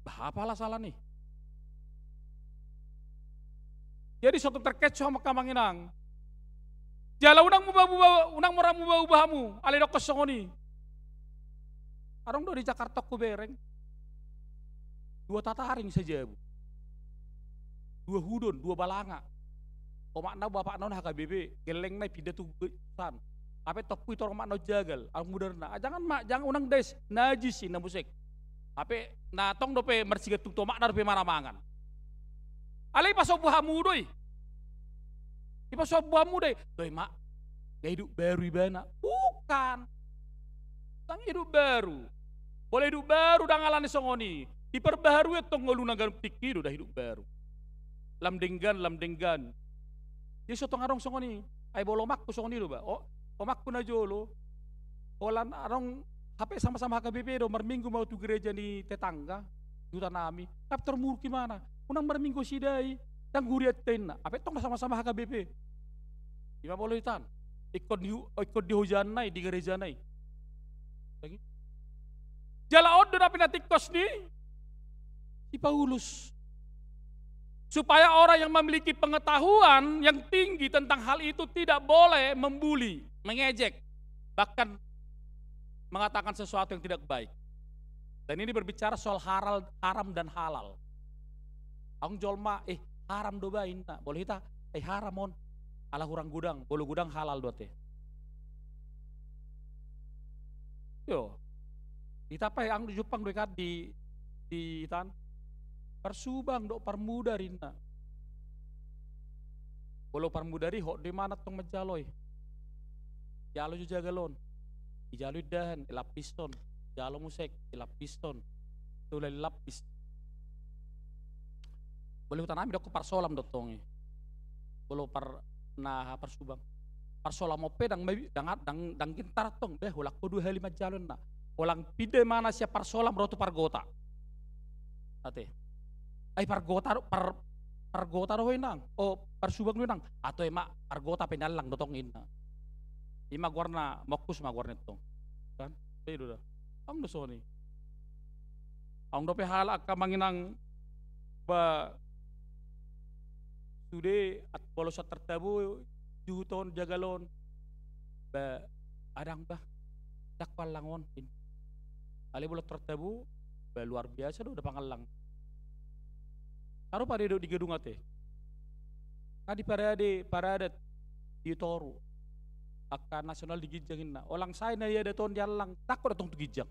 Bah, apa salah ni? Jadi, so tung terkecoh hamu, angka amang inang. Jala unang muba-, muba-, unang mura muba-uba hamu, alai dokkon songon i. Adong do di Jakarta hubereng. Dua tataring sajabu. Dua hudon, dua balanga. Omakna bapakna on H K B P, gellengna pinda tu san. Hape tompu i torang omakna on jagal, adong mudarna. Ah, jangan ma, jangan, unang dais, najis i na musek. Hape na tong dope marsigantung tu omakna dope manang mangan. Alai ipasombu hamu do i. Ipasombu hamu do i. Doi ma, nga hidup baru ibana. Bukan. Ndang hidup baru. Pola hidup baru ndang alani songon i. Diperbaharui tong ngoluna ganup tingki do da hidup baru. Lam denggan, lam denggan. Jadi so tong adong songon i. Ai molo omakku songon i do ba. O, omakku na jolo. Holan adong hape sama-sama H K B P do, marminggu ma au tu gereja ni tetangga, di huta nami. Tapi tarmuruk ibana. Unang marminggu nasida i. Ndang hurianta inna. Hape tong na sama-sama H K B P. Ima molo hitan. Ingkon di, ingkon di hujana i, di gerejana i. Lagi. Jala on do na pinatingkos ni si Paulus. Supaya orang yang memiliki pengetahuan yang tinggi tentang hal itu tidak boleh membuli, mengejek, bahkan mengatakan sesuatu yang tidak baik. Dan ini berbicara soal haral-, haram dan halal. Adong jolma, eh, haram do ba inna. Molo hita, eh, haram on. Ala hurang godang, molo godang halal do ate. Yo. Hita pe adong jumpang do i kan di, di hitan. Parsubang dohot parmudar inna. Molo parmudar i hot do imana tong manjalo i. Jalo jo jagal on. Dijalo indahan, ilappishon. Jalo muse, ilappishon. Tula ilappis. Molo huta nami dokkon parsolam do tong i. Molo par, na parsubang. Parsolam on pe ndang, ndang, ndang, ndang gentar tong. Bah, holan ho dua hali manjalo inna. Holan pinda imana sian parsolam ro tu pargota. Ate. Ai pargota do, par, pargota do ho inang. O, parsubang do inang. Atau ima pargota pe niallang do tong inna. Ima goarna, mongkus ma goarna tong. Kan? Pe do da. Adong do songon i. Adong dope halak angka amang inang ba sude at-, molo so tartabo juhuton jagal on. Ba adang bah. Ndang huallang on. Alai molo tartabo, ba luar biasa do da pangallang. Sarupa do didok di gedung ate. Nga diparade, paradat di toru. Angka nasional di ginjang inna. Holan sae na diadat on diallang, ndang ho da tong tu ginjang.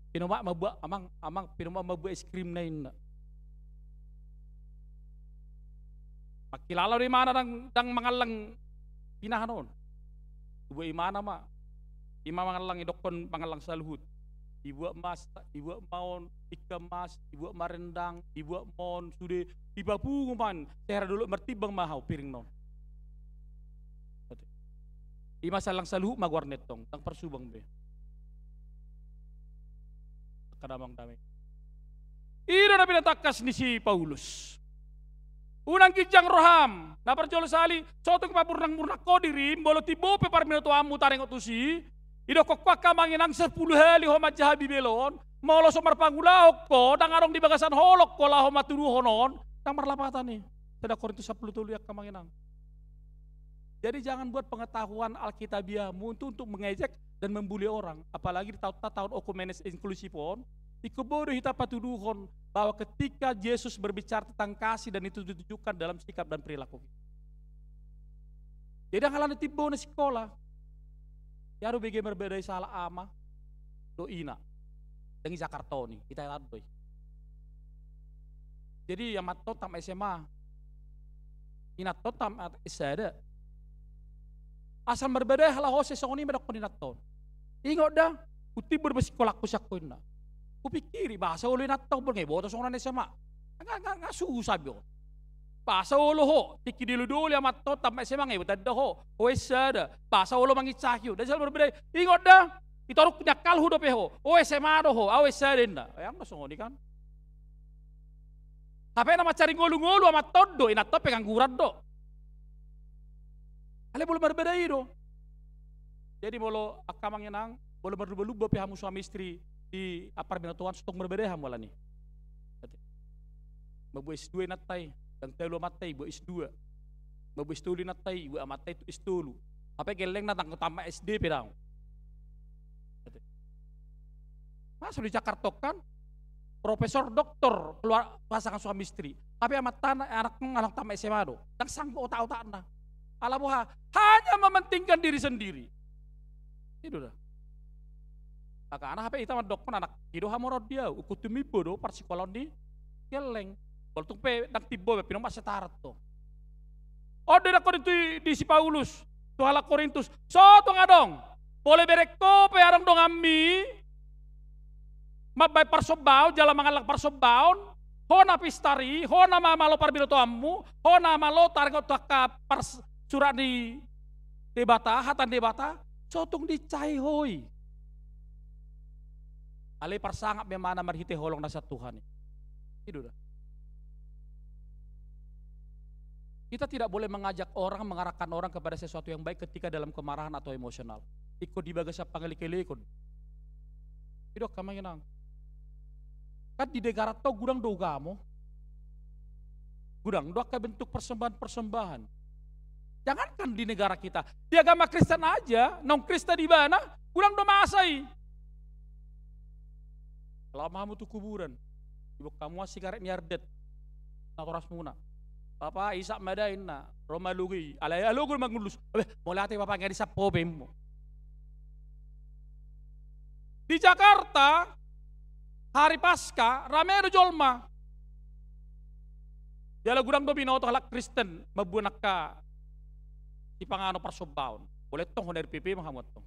Pinomak ma buat, amang, amang, pinomak ma buat es krim na inna. Mangkilala do imana ndang, ndang mangallang pinahan on. Dibuat imana ma. Ima mangallang, didokkon mangallang saluhut. Dibuat ma, dibuat ma on ikan mas, dibuat ma rendang, dibuat ma on sude, dipapungu ma on. Sahera dolok martimbang ma hau piring na on. Ima siallang saluhut ma goarna tong, ndang parsubang be. Angka damang dame. I do na pinatangkas ni si Paulus. Unang ginjang roham, na parjolo sali, so tung mamurnang-murnang ho dirim, molo timbo pe parbinotoanmu taringot tusi, didokkon ho angka amang inang sampulu hali ho manjaha Bibel on, molo so marpangulahon ho, ndang adong di bagasan holong ho laho matuduhon on, ndang marlapatan i. Sada Korintus sampulu tolu i angka amang inang. Jadi jangan buat pengetahuan Alkitabiahmu untuk, untuk mengejek dan membuli orang. Apalagi di tahun, tahun ekumenis inklusif on, ingkon boi do hita patuduhon bahwa ketika Yesus berbicara tentang kasih dan itu ditunjukkan dalam sikap dan perilaku kita. Jadi ndang alani timbo na sikola. Ia do bege marbeda i sahala ama dohot ina. Ndang i Jakarta on i, hita i tandoi. Jadi amanta on tamat S M A. Inanta on tamat S sada. Asal marbeda i halak on, sai songon i ma dokkon inanta on. Ingot da, untimbo do ba sikolangku sian ho inna. Hupikiri, boasa olo inanta on, boi nga iboto songon na S M A. Nga, nga, nga susah be on. Boasa olo ho, tingki dioloi-oloi amanta on, tamat S M A nga iboto da ho, ho S sada. Boasa olo manginsai ho, ndang sai marbeda i. Ingot da, di toru ni angkalhu dope ho, ho S M A do ho, au S sada inna. Ai adong do songon i kan. Hape na mansai ngolu-ngolu amanta on do, inanta on pengangguran do. Alai molo marbeda i do. Jadi molo angka amang inang, molo marlumba-lumba pe hamu suami istri di parbinotoan, so tung marbeda hamu alani. Mambuat S dua inanta i, ndang talu amanta i buat S dua. Mamboan S tolu inanta i, ibu amanta i S tolu. Hape gellengna ndang tamat S D pe daong. Masa di Jakarta on kan, profesor, doktor, keluar pasangan suami istri. Hape amanta, anak, anak tamat S M A do. Ndang sanggup otak-otakna. Ala boha, hanya mementingkan diri sendiri. I do da. Makana hape hita mandokkon anak i do hamoraon di ahu, ingkon tumimbo do parsikolaon ni gelleng. Molo tung pe ndang timbo be, pinoma setarat do. On do didok di, di si Paulus tu halak Korintus, so tung adong. Molo ibereng ho pe adong donganmi mambahen parsombaon jala mangallang parsombaon, ho na pistar i, ho na ma-, malo parbinotoanmu, ho na malo taringot tu angka pars-, surat ni Debata, hata ni Debata, so tung diinsai ho i. Alai parsangap ma ibana marhite holong na sian Tuhan i. I do da. Kita tidak boleh mengajak orang, mengarahkan orang kepada sesuatu yang baik ketika dalam kemarahan atau emosional. Ingkon di bagasan pangelekelehon. I do angka amang inang. Kan di negaranta godang do ugamo. Godang do angka bentuk persembahan-persembahan. Jangankan di negara kita, di agama Kristen aja, naung Kristen ibana, godang do masa i. Laho ma hamu tu kuburan, diboan hamu ma sigaret ni ardet natorasmuna. Bapa, isap ma da inna, ro ma alogo i, alai alogo do mangullus. Abe, mauliate bapa, nga disap ho be immu. Di Jakarta, hari Paskah, rame do jolma. Jala godang do binoto halak Kristen mamboan angka sipanganon parsombaon. Molo i tong hona R P P ma hamu tong.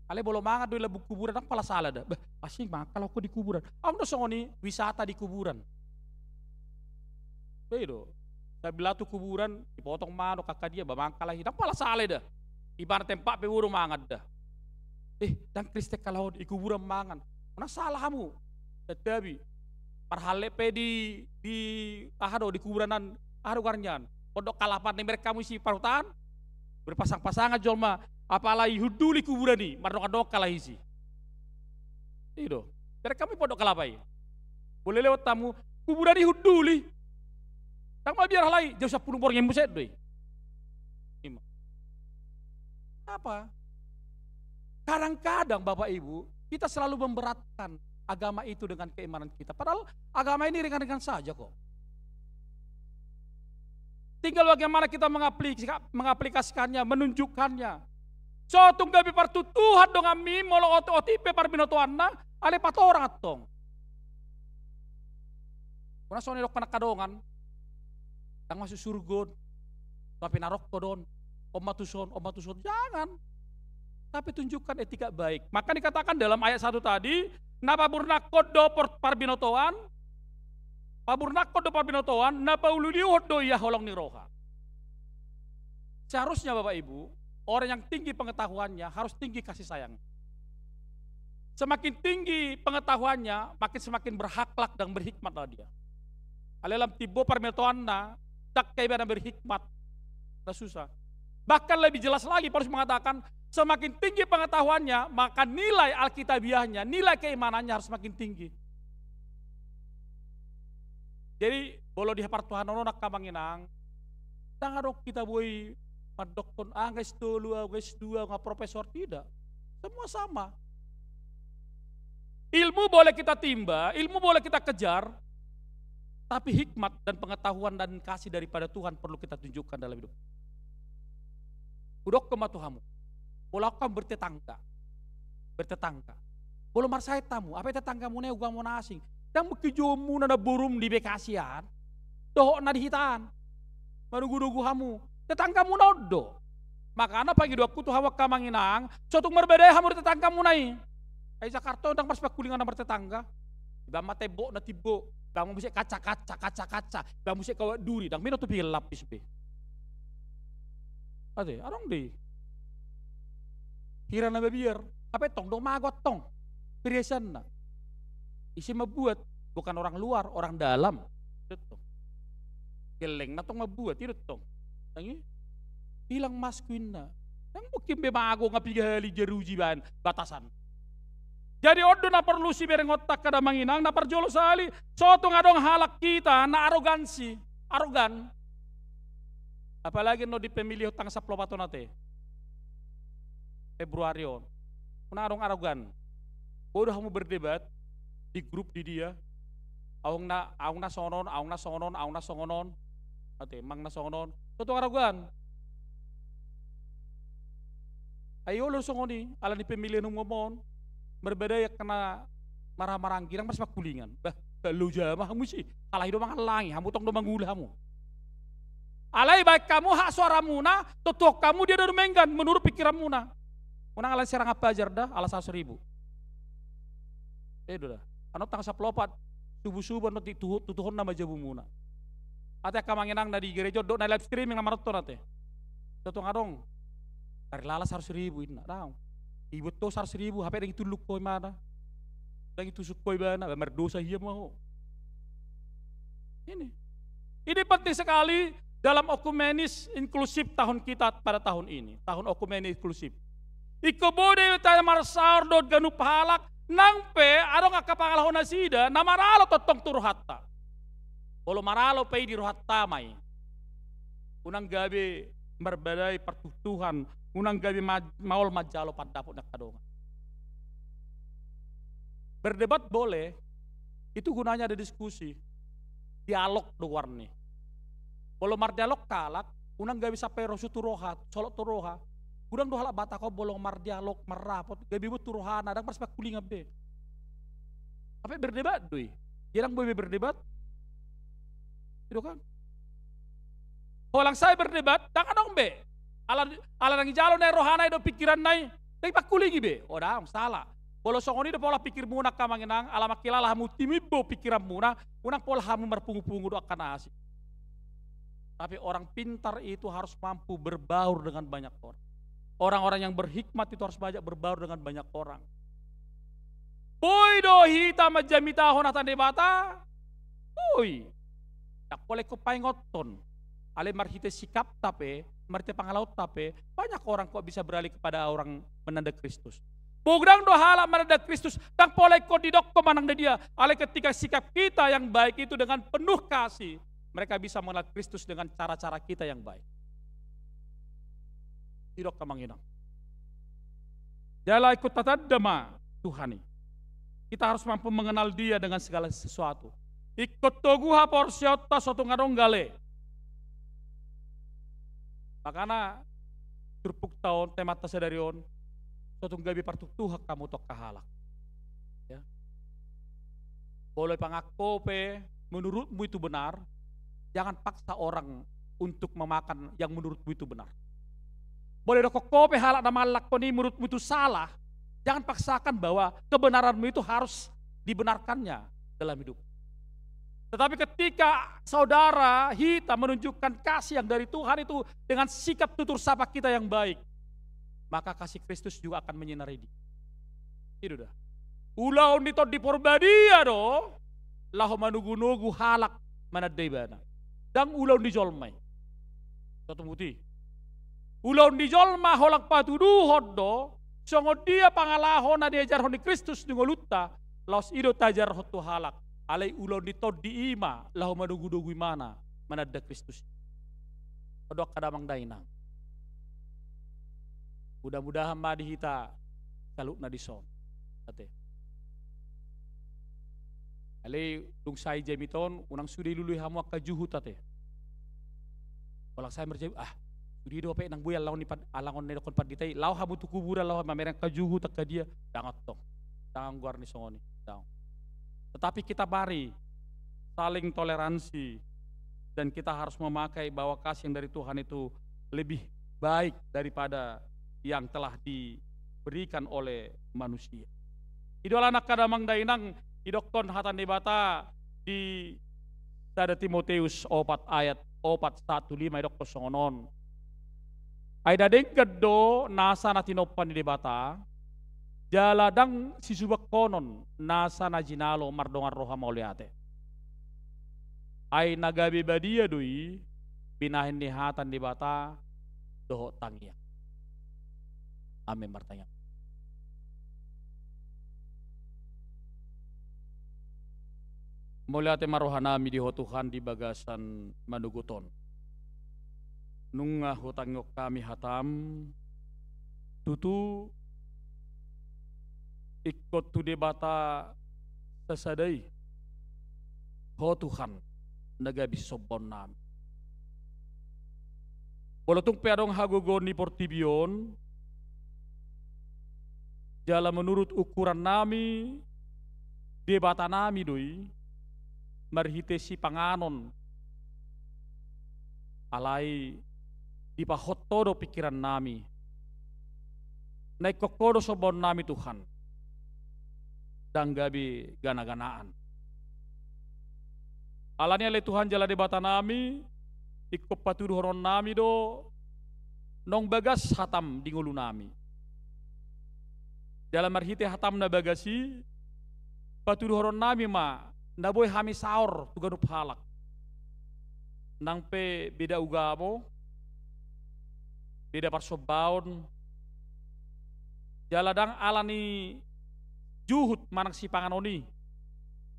Alai molo mangan do i lambung kuburan, ndang pala sala da. Bah, asing mangkal ho di kuburan. Adong do songon i, wisata di kuburan. Be i do. Sambil laho tu kuburan, dipotong manuk, angka dia, bah, mangkal ahu i. Ndang pala sala da. Ibana tempat pe boru mangan da. Eh, ndang Kristen halak on, di kuburan mangan. Unang sala hamu. Tetapi marhallet pe di, di, aha do, di kuburan an, aha do goarna an. Pondok Kelapa na ibereng hamu i si parhutaan. Berpasang-pasangan jolma, apala i hunduli kuburan i, mardongan-dongan halak i si. I do. Ibereng hamu i Pondok Kelapa i. Molo lewat hamu, kuburan i hunduli. Ndang mabiar halak i, jauh sampulu borngin muse do i. Ima. Apa? Kadang-kadang, Bapak Ibu, kita selalu memberatkan agama itu dengan keimanan kita. Padahal agama ini ringan-ringan saja kok. Tinggal bagaimana kita mengaplika-, mengaplikasikannya, menunjukkannya. So tung gabe partutuhan donganmi, molo otik-otik pe parbinotoanna, alai patorang antong. Unang songon i didok angka dongan, ndang masuk surgo on, tapi na rongkon on, on ma tuson, on ma tuson, jangan. Tapi tunjukkan etikat baik. Maka dikatakan dalam ayat satu tadi, na pamurnakkon do por-, parbinotoan, pamurnakkon do parbinotoan, na paulihon do ia holong ni roha. Seharusnya, Bapak Ibu, orang yang tinggi pengetahuannya harus tinggi kasih sayang. Semakin tinggi pengetahuannya, makin semakin berakhlak dan berhikmatlah dia. Alai lam timbo parbinotoanna, ndang ibana berhikmat, na susah. Bahkan lebih jelas lagi, Paulus mengatakan, semakin tinggi pengetahuannya, maka nilai alkitabiahnya, nilai keimanannya harus semakin tinggi. Jadi, molo di partuhanon on, angka amang inang, ndang adong hita boi mandokkon, ah, nga S tolu ahu, nga S dua ahu, nga profesor, tidak. Semua sama. Ilmu boleh kita timba, ilmu boleh kita kejar, tapi hikmat dan pengetahuan dan kasih daripada Tuhan perlu kita tunjukkan dalam hidup. Hudokkon ma tu hamu. Molo hamu bertetangga. Bertetangga. Molo marsahit hamu, hape tetanggamuna i ugamo na asing. Ndang mungkin jouonmuna namborum di Bekasi an dohot na di hita an manugu-nugu hamu. Tetanggamuna on do. Makana pangidoanku tu hamu angka amang inang, so tung marbadai hamu dohot tetanggamuna i. Ai Jakarta on ndang marsipangkulingan na martetangga. Ibang ma tembokna timbo, ibang ma muse kaca-kaca, kaca-kaca, ibang muse kawat duri, ndang binoto pe hita lapis be. Ate, adong do i. Hira na mabiar, hape tong do mago antong. Perhiasanna. Ise mambuat? Bukan orang luar, orang dalam. I do tong. Gellengna tong mambuat, i do tong. Ndang i? Hilang masku inna. Ndang mungkin be mago nga piga hali jeruji baen batasan. Jadi on do na porlu siberengonta angka amang inang, na parjolo sahali, so tung adong halak hita na arogansi, arogan. Apalagi annon di pemilihon tanggal sampulu opat on ate, Februari on. Unang adong arogan. Boi do hamu berdebat di grup di dia. Aung na, aung na songon on, aung na songon on, aung na songon on. Ate, mang na songon on. Toto arogan. Ai olo songon i, ala ni pemilihon hamu on. Marbadai angka na marhaha-maranggi, ndang marsipangkulingan. Bah, bah, lo jama hamu isi. Alai do mangallangi, hamu tong do mangula hamu. Alai baen hamu hak soaramuna, tontuhon hamu dia do dumenggan, menurut pikiranmuna. Unang ala ni serangan fajar da, ala saratus ribu. Eh, do da. Annon tanggal sampulu opat, subuh-subuh annon ti tuhu-, tutuhonna ma jabumuna. Ate angka amang inang na di gereja on dohot na live streaming na manonton ate. Toto adong. Tarilala saratus ribu inna, daong. Ibuat ho saratus ribu, hape ndang itulluk ho ibana. Ndang itusuk ho ibana, ba mardosa ia ma ho. Ini. Ini penting sekali dalam ekumenis inklusif tahun kita pada tahun ini, tahun ekumenis inklusif. Ingkon boi do hita marsaor dohot ganup halak, nang pe adong angka pangalaho nasida na maralo tongtong tu rohanta. Molo maralo pe i di rohanta ma i. Unang gabe marbadai partuktuhan, unang gabe ma-, maol manjalo pandapot ni angka dongan. Berdebat boleh, itu gunanya ada diskusi. Dialog do goarna i. Molo mardialog halak, unang gabe sampe rosu tu roha, solot tu roha. Godang do halak Batak on molo mardialog, marrapot, gabe boi tu rohana, ndang marsipangkulingan be. Hape berdebat do i. Ia ndang boi be berdebat. I do kan? Holan sai berdebat, ndang adong be. Ala, ala ndang dijalo na i rohana i dohot pikiranna i, ndang dipangkulingi be. O daong, sala. Molo songon i do pola pikirmuna angka amang inang, ala mangkilala hamu timbo pikiranmuna, unang pola hamu marpungu-pungu dohot angka na asing. Tapi orang pintar itu harus mampu berbaur dengan banyak orang. Orang-orang yang berhikmat itu harus banyak berbaur dengan banyak orang. Boi do hita manjamitahon hata ni Debata? Boi. Ndang pola ingkon paingothon. Alai marhite sikapta pe, marhite pangalaonta pe, banyak orang kok bisa beralih kepada orang menanda Kristus. Godang do halak menanda Kristus, ndang pola ingkon didokkon manang di dia. Alai ketika sikap kita yang baik itu dengan penuh kasih, mereka bisa mengenal Kristus dengan cara-cara kita yang baik. I do angka amang inang. Jala ingkon tatanda ma Tuhan i. Kita harus mampu mengenal Dia dengan segala sesuatu. Ingkon togu haporseaonta, so tung adong gale. Makana turpukta on, temanta sadari on, so tung gabe partuktuhan hamu tu angka halak. Ya. Molo dipangan ho pe menurutmu itu benar, jangan paksa orang untuk memakan yang menurutmu itu benar. Molo didokkon ho pe halak na manganhon i menurutmu itu salah, jangan paksakan bahwa kebenaranmu itu harus dibenarkannya dalam hidup. Tetapi ketika saudara, hita menunjukkan kasih yang dari Tuhan itu dengan sikap tutur sapa kita yang baik, maka kasih Kristus juga akan menyinari dia. I do da. Ulaon ni Tondi Porbadia do laho manogu-nogu halak mananda Ibana. Ndang ulaon ni jolma i. So tumbuti. Ulaon ni jolma holan patuduhon do songon dia pangalaho na diajarhon ni Kristus di ngolunta, laos i do tajarhon tu halak. Alai ulaon ni Tondi i ma laho manogu-nogu ibana mananda Kristus. On do angka damang dainang. Mudah-mudahan ma di hita saluhutna dison. Ate. Alai dung sae jamita on, unang sude dilului hamu angka juhut ate. Holan sae marjamita, ah, sude do pe ndang boi alangon ni pand-, alangon na didokkon pandita i, laho hamu tu kuburan, laho mamereng angka juhut angka dia, ndang tong. Ndang goar ni songon i, ndang. Tetapi kita mari saling toleransi dan kita harus memakai bahwa kasih yang dari Tuhan itu lebih baik daripada yang telah diberikan oleh manusia. I do alana angka damang dainang, didokkon hata ni Debata di sada Timoteus opat ayat opat sahat tu lima, didokkon songon on. Ai na denggan do nasa na tinompa ni Debata, jala ndang sisubangkonon nasa na jinalo mardongan roha mauliate. Ai na gabe badia do i binahen ni hata ni Debata dohot tangiang. Amen, martangiang. Mauliate ma rohanami di Ho Tuhan di bagasan manogot on. Nunga hutangihon hami hatam, tutu ingkon tu Debata sasada i, Ho Tuhan, na gabe sombaonnami. Molo tung pe adong hagogoon ni portibi on, jala menurut ukurannami, Debatanami do i, marhite sipanganon, alai dipahot Ho do pingkirannami. Na ingkon Ho do sombaonnami, Tuhan, ndang gabe ganaganaan. Alani i ale Tuhan jala Debatanami, ingkon patuduhononnami do naung bagas hatam di ngolunami. Jala marhite hatam na bagas i, patuduhononnami ma na boi hami saor tu ganup halak. Nang pe beda ugamo, beda parsombaon, jala ndang alani juhut manang sipanganon i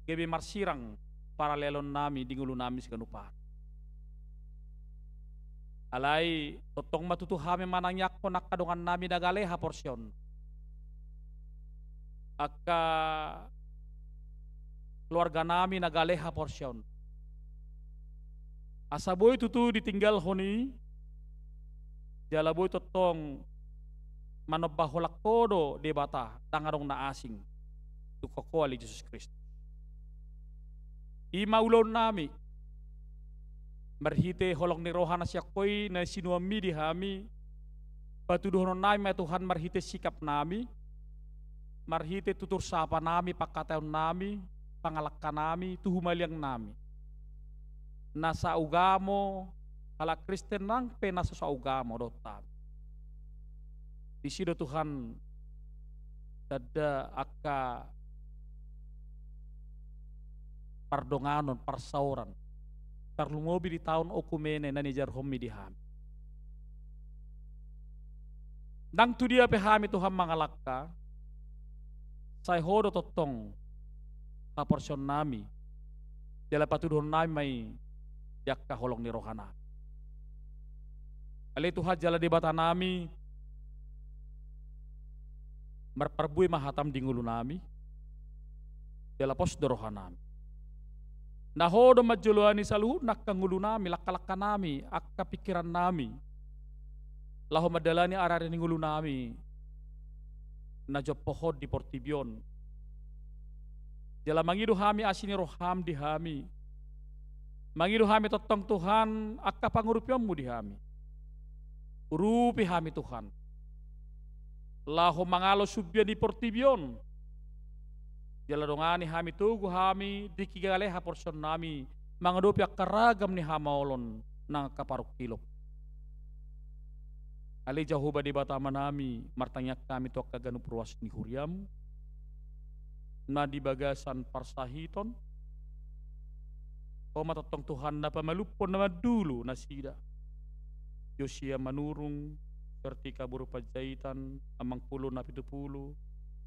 gabe marsirang paralealonnami di ngolunami siganup ari. Alai tongtong ma tutu hami manangianghon angka dongannami na gale haporseaon, angka keluarganami na gale haporseaon, asa boi tutu ditinggalhon i, jala boi tongtong manomba holan Ho do Debata, ndang adong na asing, tung Ho ale Jesus Kristus. I ma ulaonnami, marhite holong ni roha na sian Ho i na sinuanmi di hami, patuduhononnami ma Tuhan marhite sikapnami, marhite tutur sapanami, pangkataionnami, pangalangkanami, tu humaliangnami. Na saugamo, halak Kristen nang pe na so saugamo dohot hami. Disi do Tuhan tanda angka pardonganon, parsaoran, tarlumobi di taon okumene na niajarhonmi di hami. Ndang tu dia pe hami Tuhan mangalangka, sai Ho do tongtong haporseaonnami, jala patuduhonnami ma i di angka holong ni rohanami. Ale Tuhan jala Debatanami, marparbue ma hatam di ngolunami, jala pos do rohanami. Na Ho do manjoloani saluhutna angka ngolunami, langkalangkanami, angka pingkirannami, laho mandalani ariari ni ngolunami na jompohon di portibi on. Jala mangido hami asi ni roham di hami. Mangido hami tongtong Tuhan angka pangurupionmu di hami. Urupi hami Tuhan, laho mangalo sumbia ni portibi on. Jala dongani hami, togu hami, dengke gale haporseaonnami mangadopi angka ragam ni hamaolon nang angka parungkilon. Ale Jahowa Debata Amanami, martangiang hami tu angka ganup ruas ni huriam na di bagasan parsahiton. Ho ma tongtong Tuhan na pamalumhon na mandulu nasida. Yosia Manurung, Sertika boru Panjaitan, Amang Pulu Napitupulu,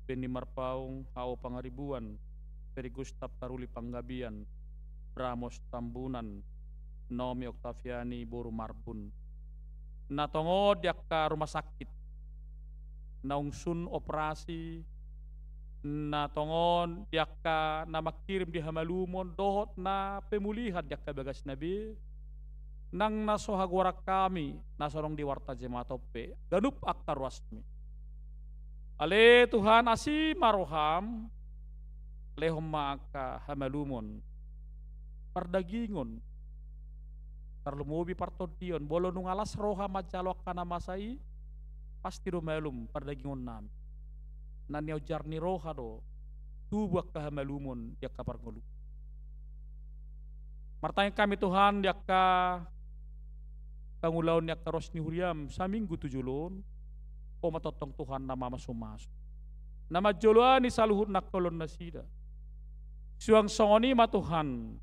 Benny Marpaung, H O Pangaribuan, Ferry Gustaf Taruli Panggabean, Bramos Tambunan, Naomi Oktaviani boru Marbun. Na tongon di angka rumah sakit naung sun operasi, na tongon di angka na mangkirim di hamalumon dohot na pemulihan di angka bagasna be, nang na so hagoaran hami na so adong di warta jemaat on pe, ganup angka ruasmi. Ale Tuhan, asi ma roham, lehon ma angka hamalumon, pardagingon, tarlumobi partondion. Molo nunga las roha manjalo angka na masa i, pasti do malum pardagingonnami. Na niajar ni roha do tubu angka hamalumon di angka parngoluon. Martangiang hami Tuhan di angka pangulaon ni angka ruas ni huriam saminggu tu jolo on. Ho ma tongtong Tuhan na mamasumasu, na manjoloani saluhutna angka ulaonnasida. Suang songon i ma Tuhan,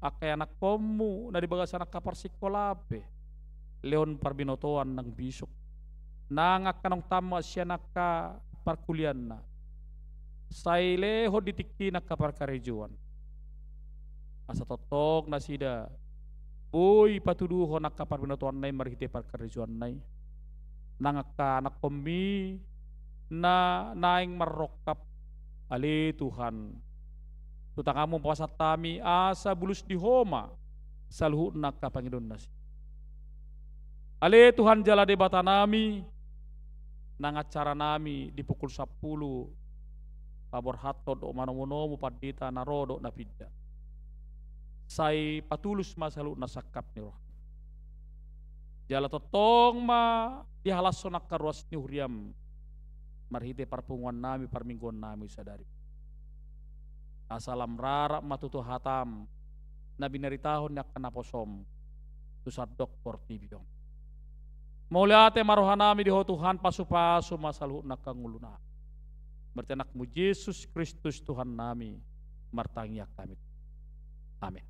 angka ianakhonmu na di bagasan angka parsingkolaan pe, lehon parbinotoan nang bisuk, nang angka naung tamat sian angka parkuliaanna, sai lehon di tingkina angka parkarejoan, asa tongtong nasida boi patuduhon angka parbinotoanna i marhite parkarejoanna i. Nang angka anakkonmi na naeng marrongkap, ale Tuhan, tu tanganmu pasahat hami asa bulus di Ho ma saluhutna angka pangidoan nasida. Ale Tuhan jala Debatanami, nang acaranami di pukul sampulu, paborhathon dohot manomunomu pandita na ro dohot na pinda. Sai patulus ma saluhutna sangkap ni roha. Jala tongtong ma dihalashon angka ruas ni huriam marhite parpunguannami, parmingguannami sadari. Asa lam rarat ma tutu hatam na binaritahon ni angka naposom tu sandok portibi on. Mauliate ma rohanami di Ho Tuhan, pasupasu ma saluhutna angka ngolunami. Marhite Anakmu Jesus Kristus Tuhannami, martangiang hami. Amen.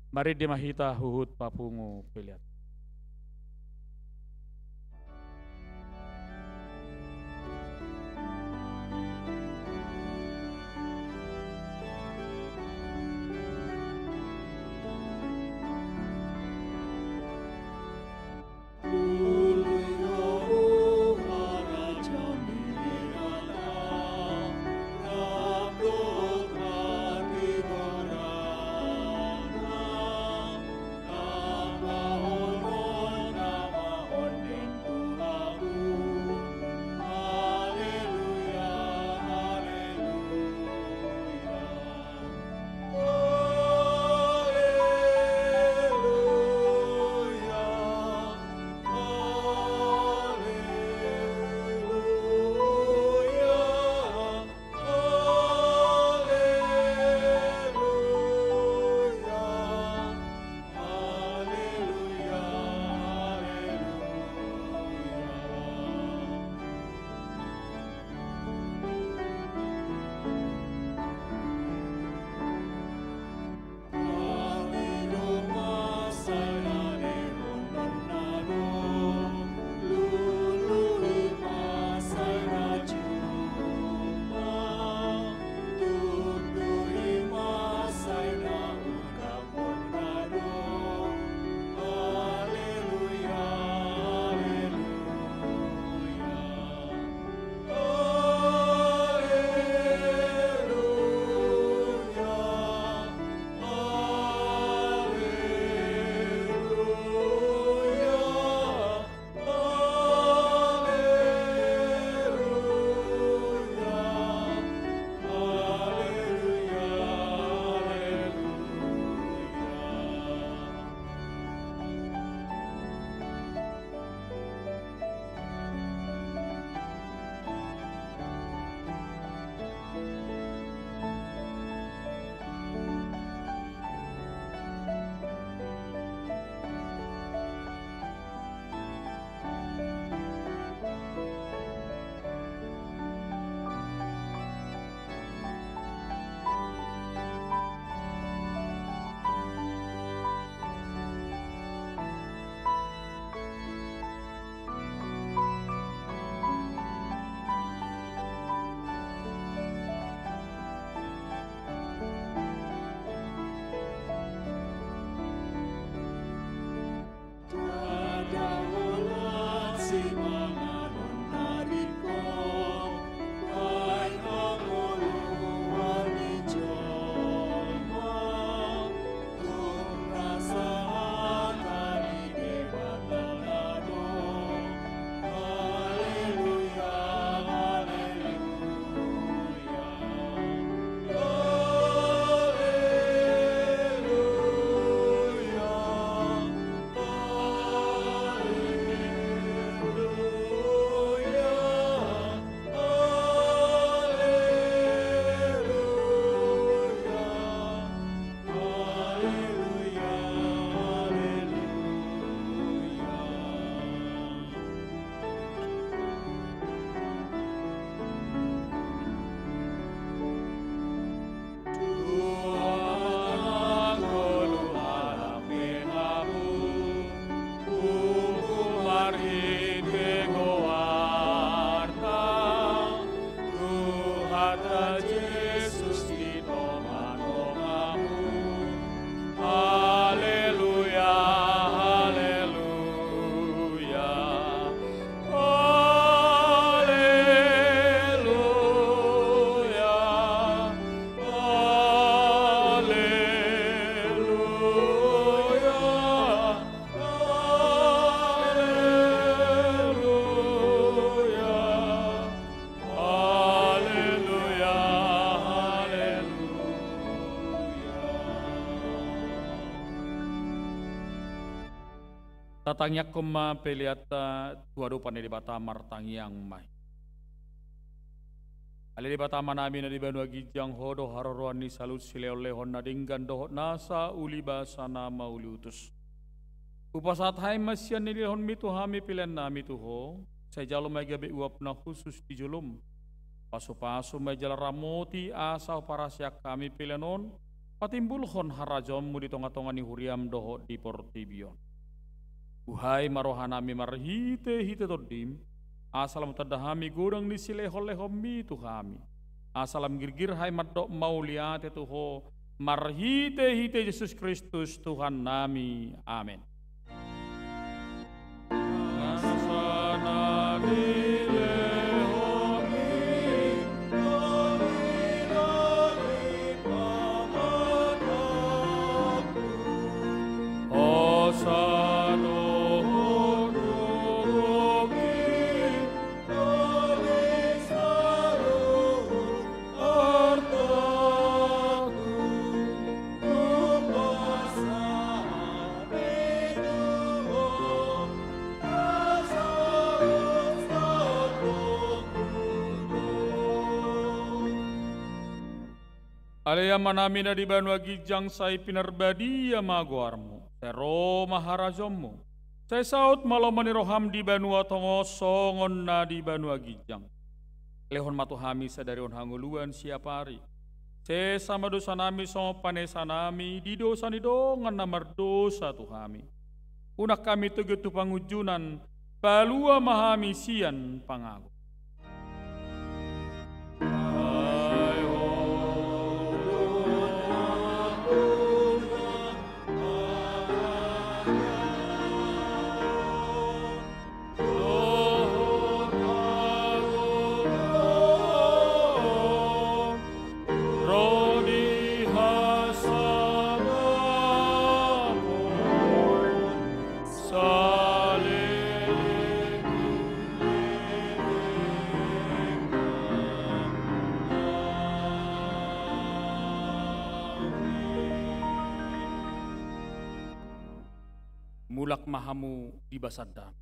Marende ma hita huhut papungu pelean. Tatangiangkon ma peleanta tu adopan ni Debata, martangiang ma hita. Ale Debata Amanami na di banua ginjang, Ho do haroroan ni saluhut silehonlehon na denggan dohot nasa uli basa na mauliutus. Hupasahat hami ma sian na nilehonmi tu hami peleannami tu Ho, sai jalo ma i gabe uap na hushus di jolom. Pasupasu ma i jala ramoti asa huparaseang hami pelean on patimbulhon harajaonmu di tongatonga ni huriam dohot di portibi on. Buhai ma rohanami marhitehite Tondim, asa lam tanda hami godang ni silehonlehonmi tu hami. Asa lam girgir hami mandok mauliate tu Ho, marhitehite Jesus Kristus Tuhannami. Amen. Ale Amanami na di banua ginjang, sai pinarbadia ma goarmu, sai ro ma harajaonmu, sai saut ma lomo ni roham di banua tonga on songon na di banua ginjang. Lehon ma tu hami sadari on hangoluan siapari. Sesa ma dosanami songon panesanami di dosa ni dongan na mardosa tu hami. Unang hami togion tu pangunjunan, palua ma hami sian pangago. Mulak ma hamu di basan damei.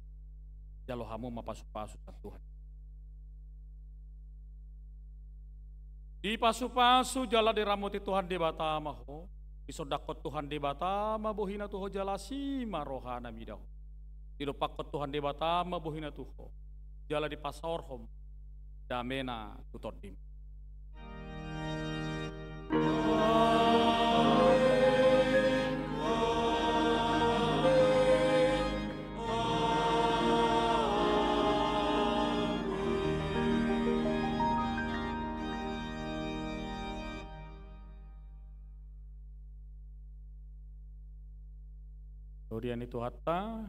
Jalo hamu ma pasupasu sian Tuhan. Dipasupasu jala diramoti Tuhan Debata ma ho. Disondangkon Tuhan Debata ma bohina tu ho jala asi ma rohana mida ho. Didompakkon Tuhan Debata ma bohina tu ho jala dipasaorhon damena tu tondim. Huria ni Tuhanta,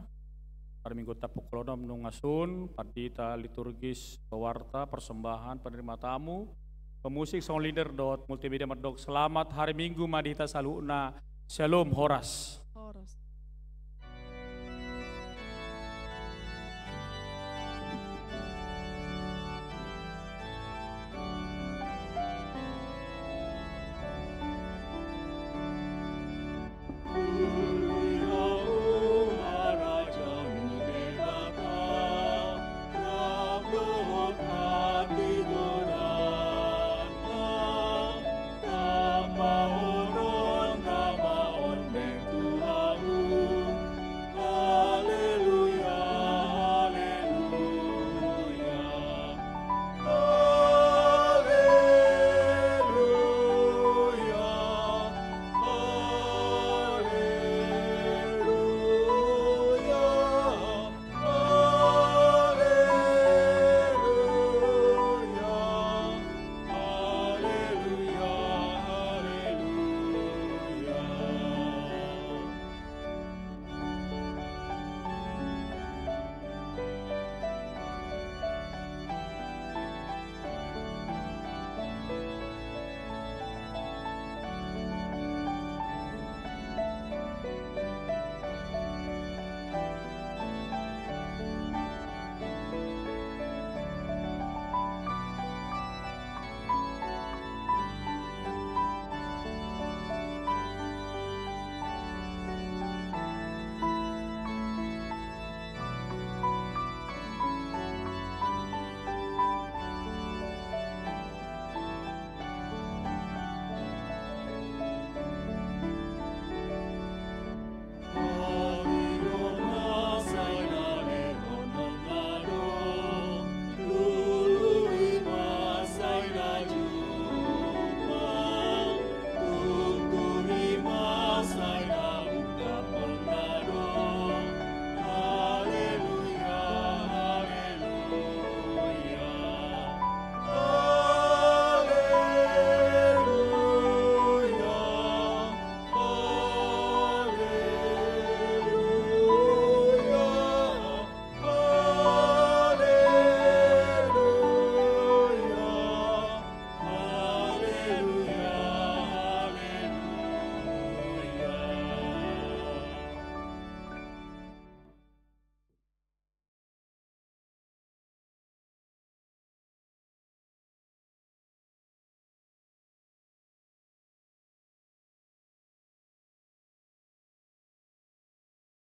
parmingguanta pukul onom nunga sun, pandita liturgis, pewarta, persembahan, penerima tamu, pemusik, sound leader, dohot multimedia mandok selamat hari Minggu ma di hita saluhutna. Shalom, horas. Horas.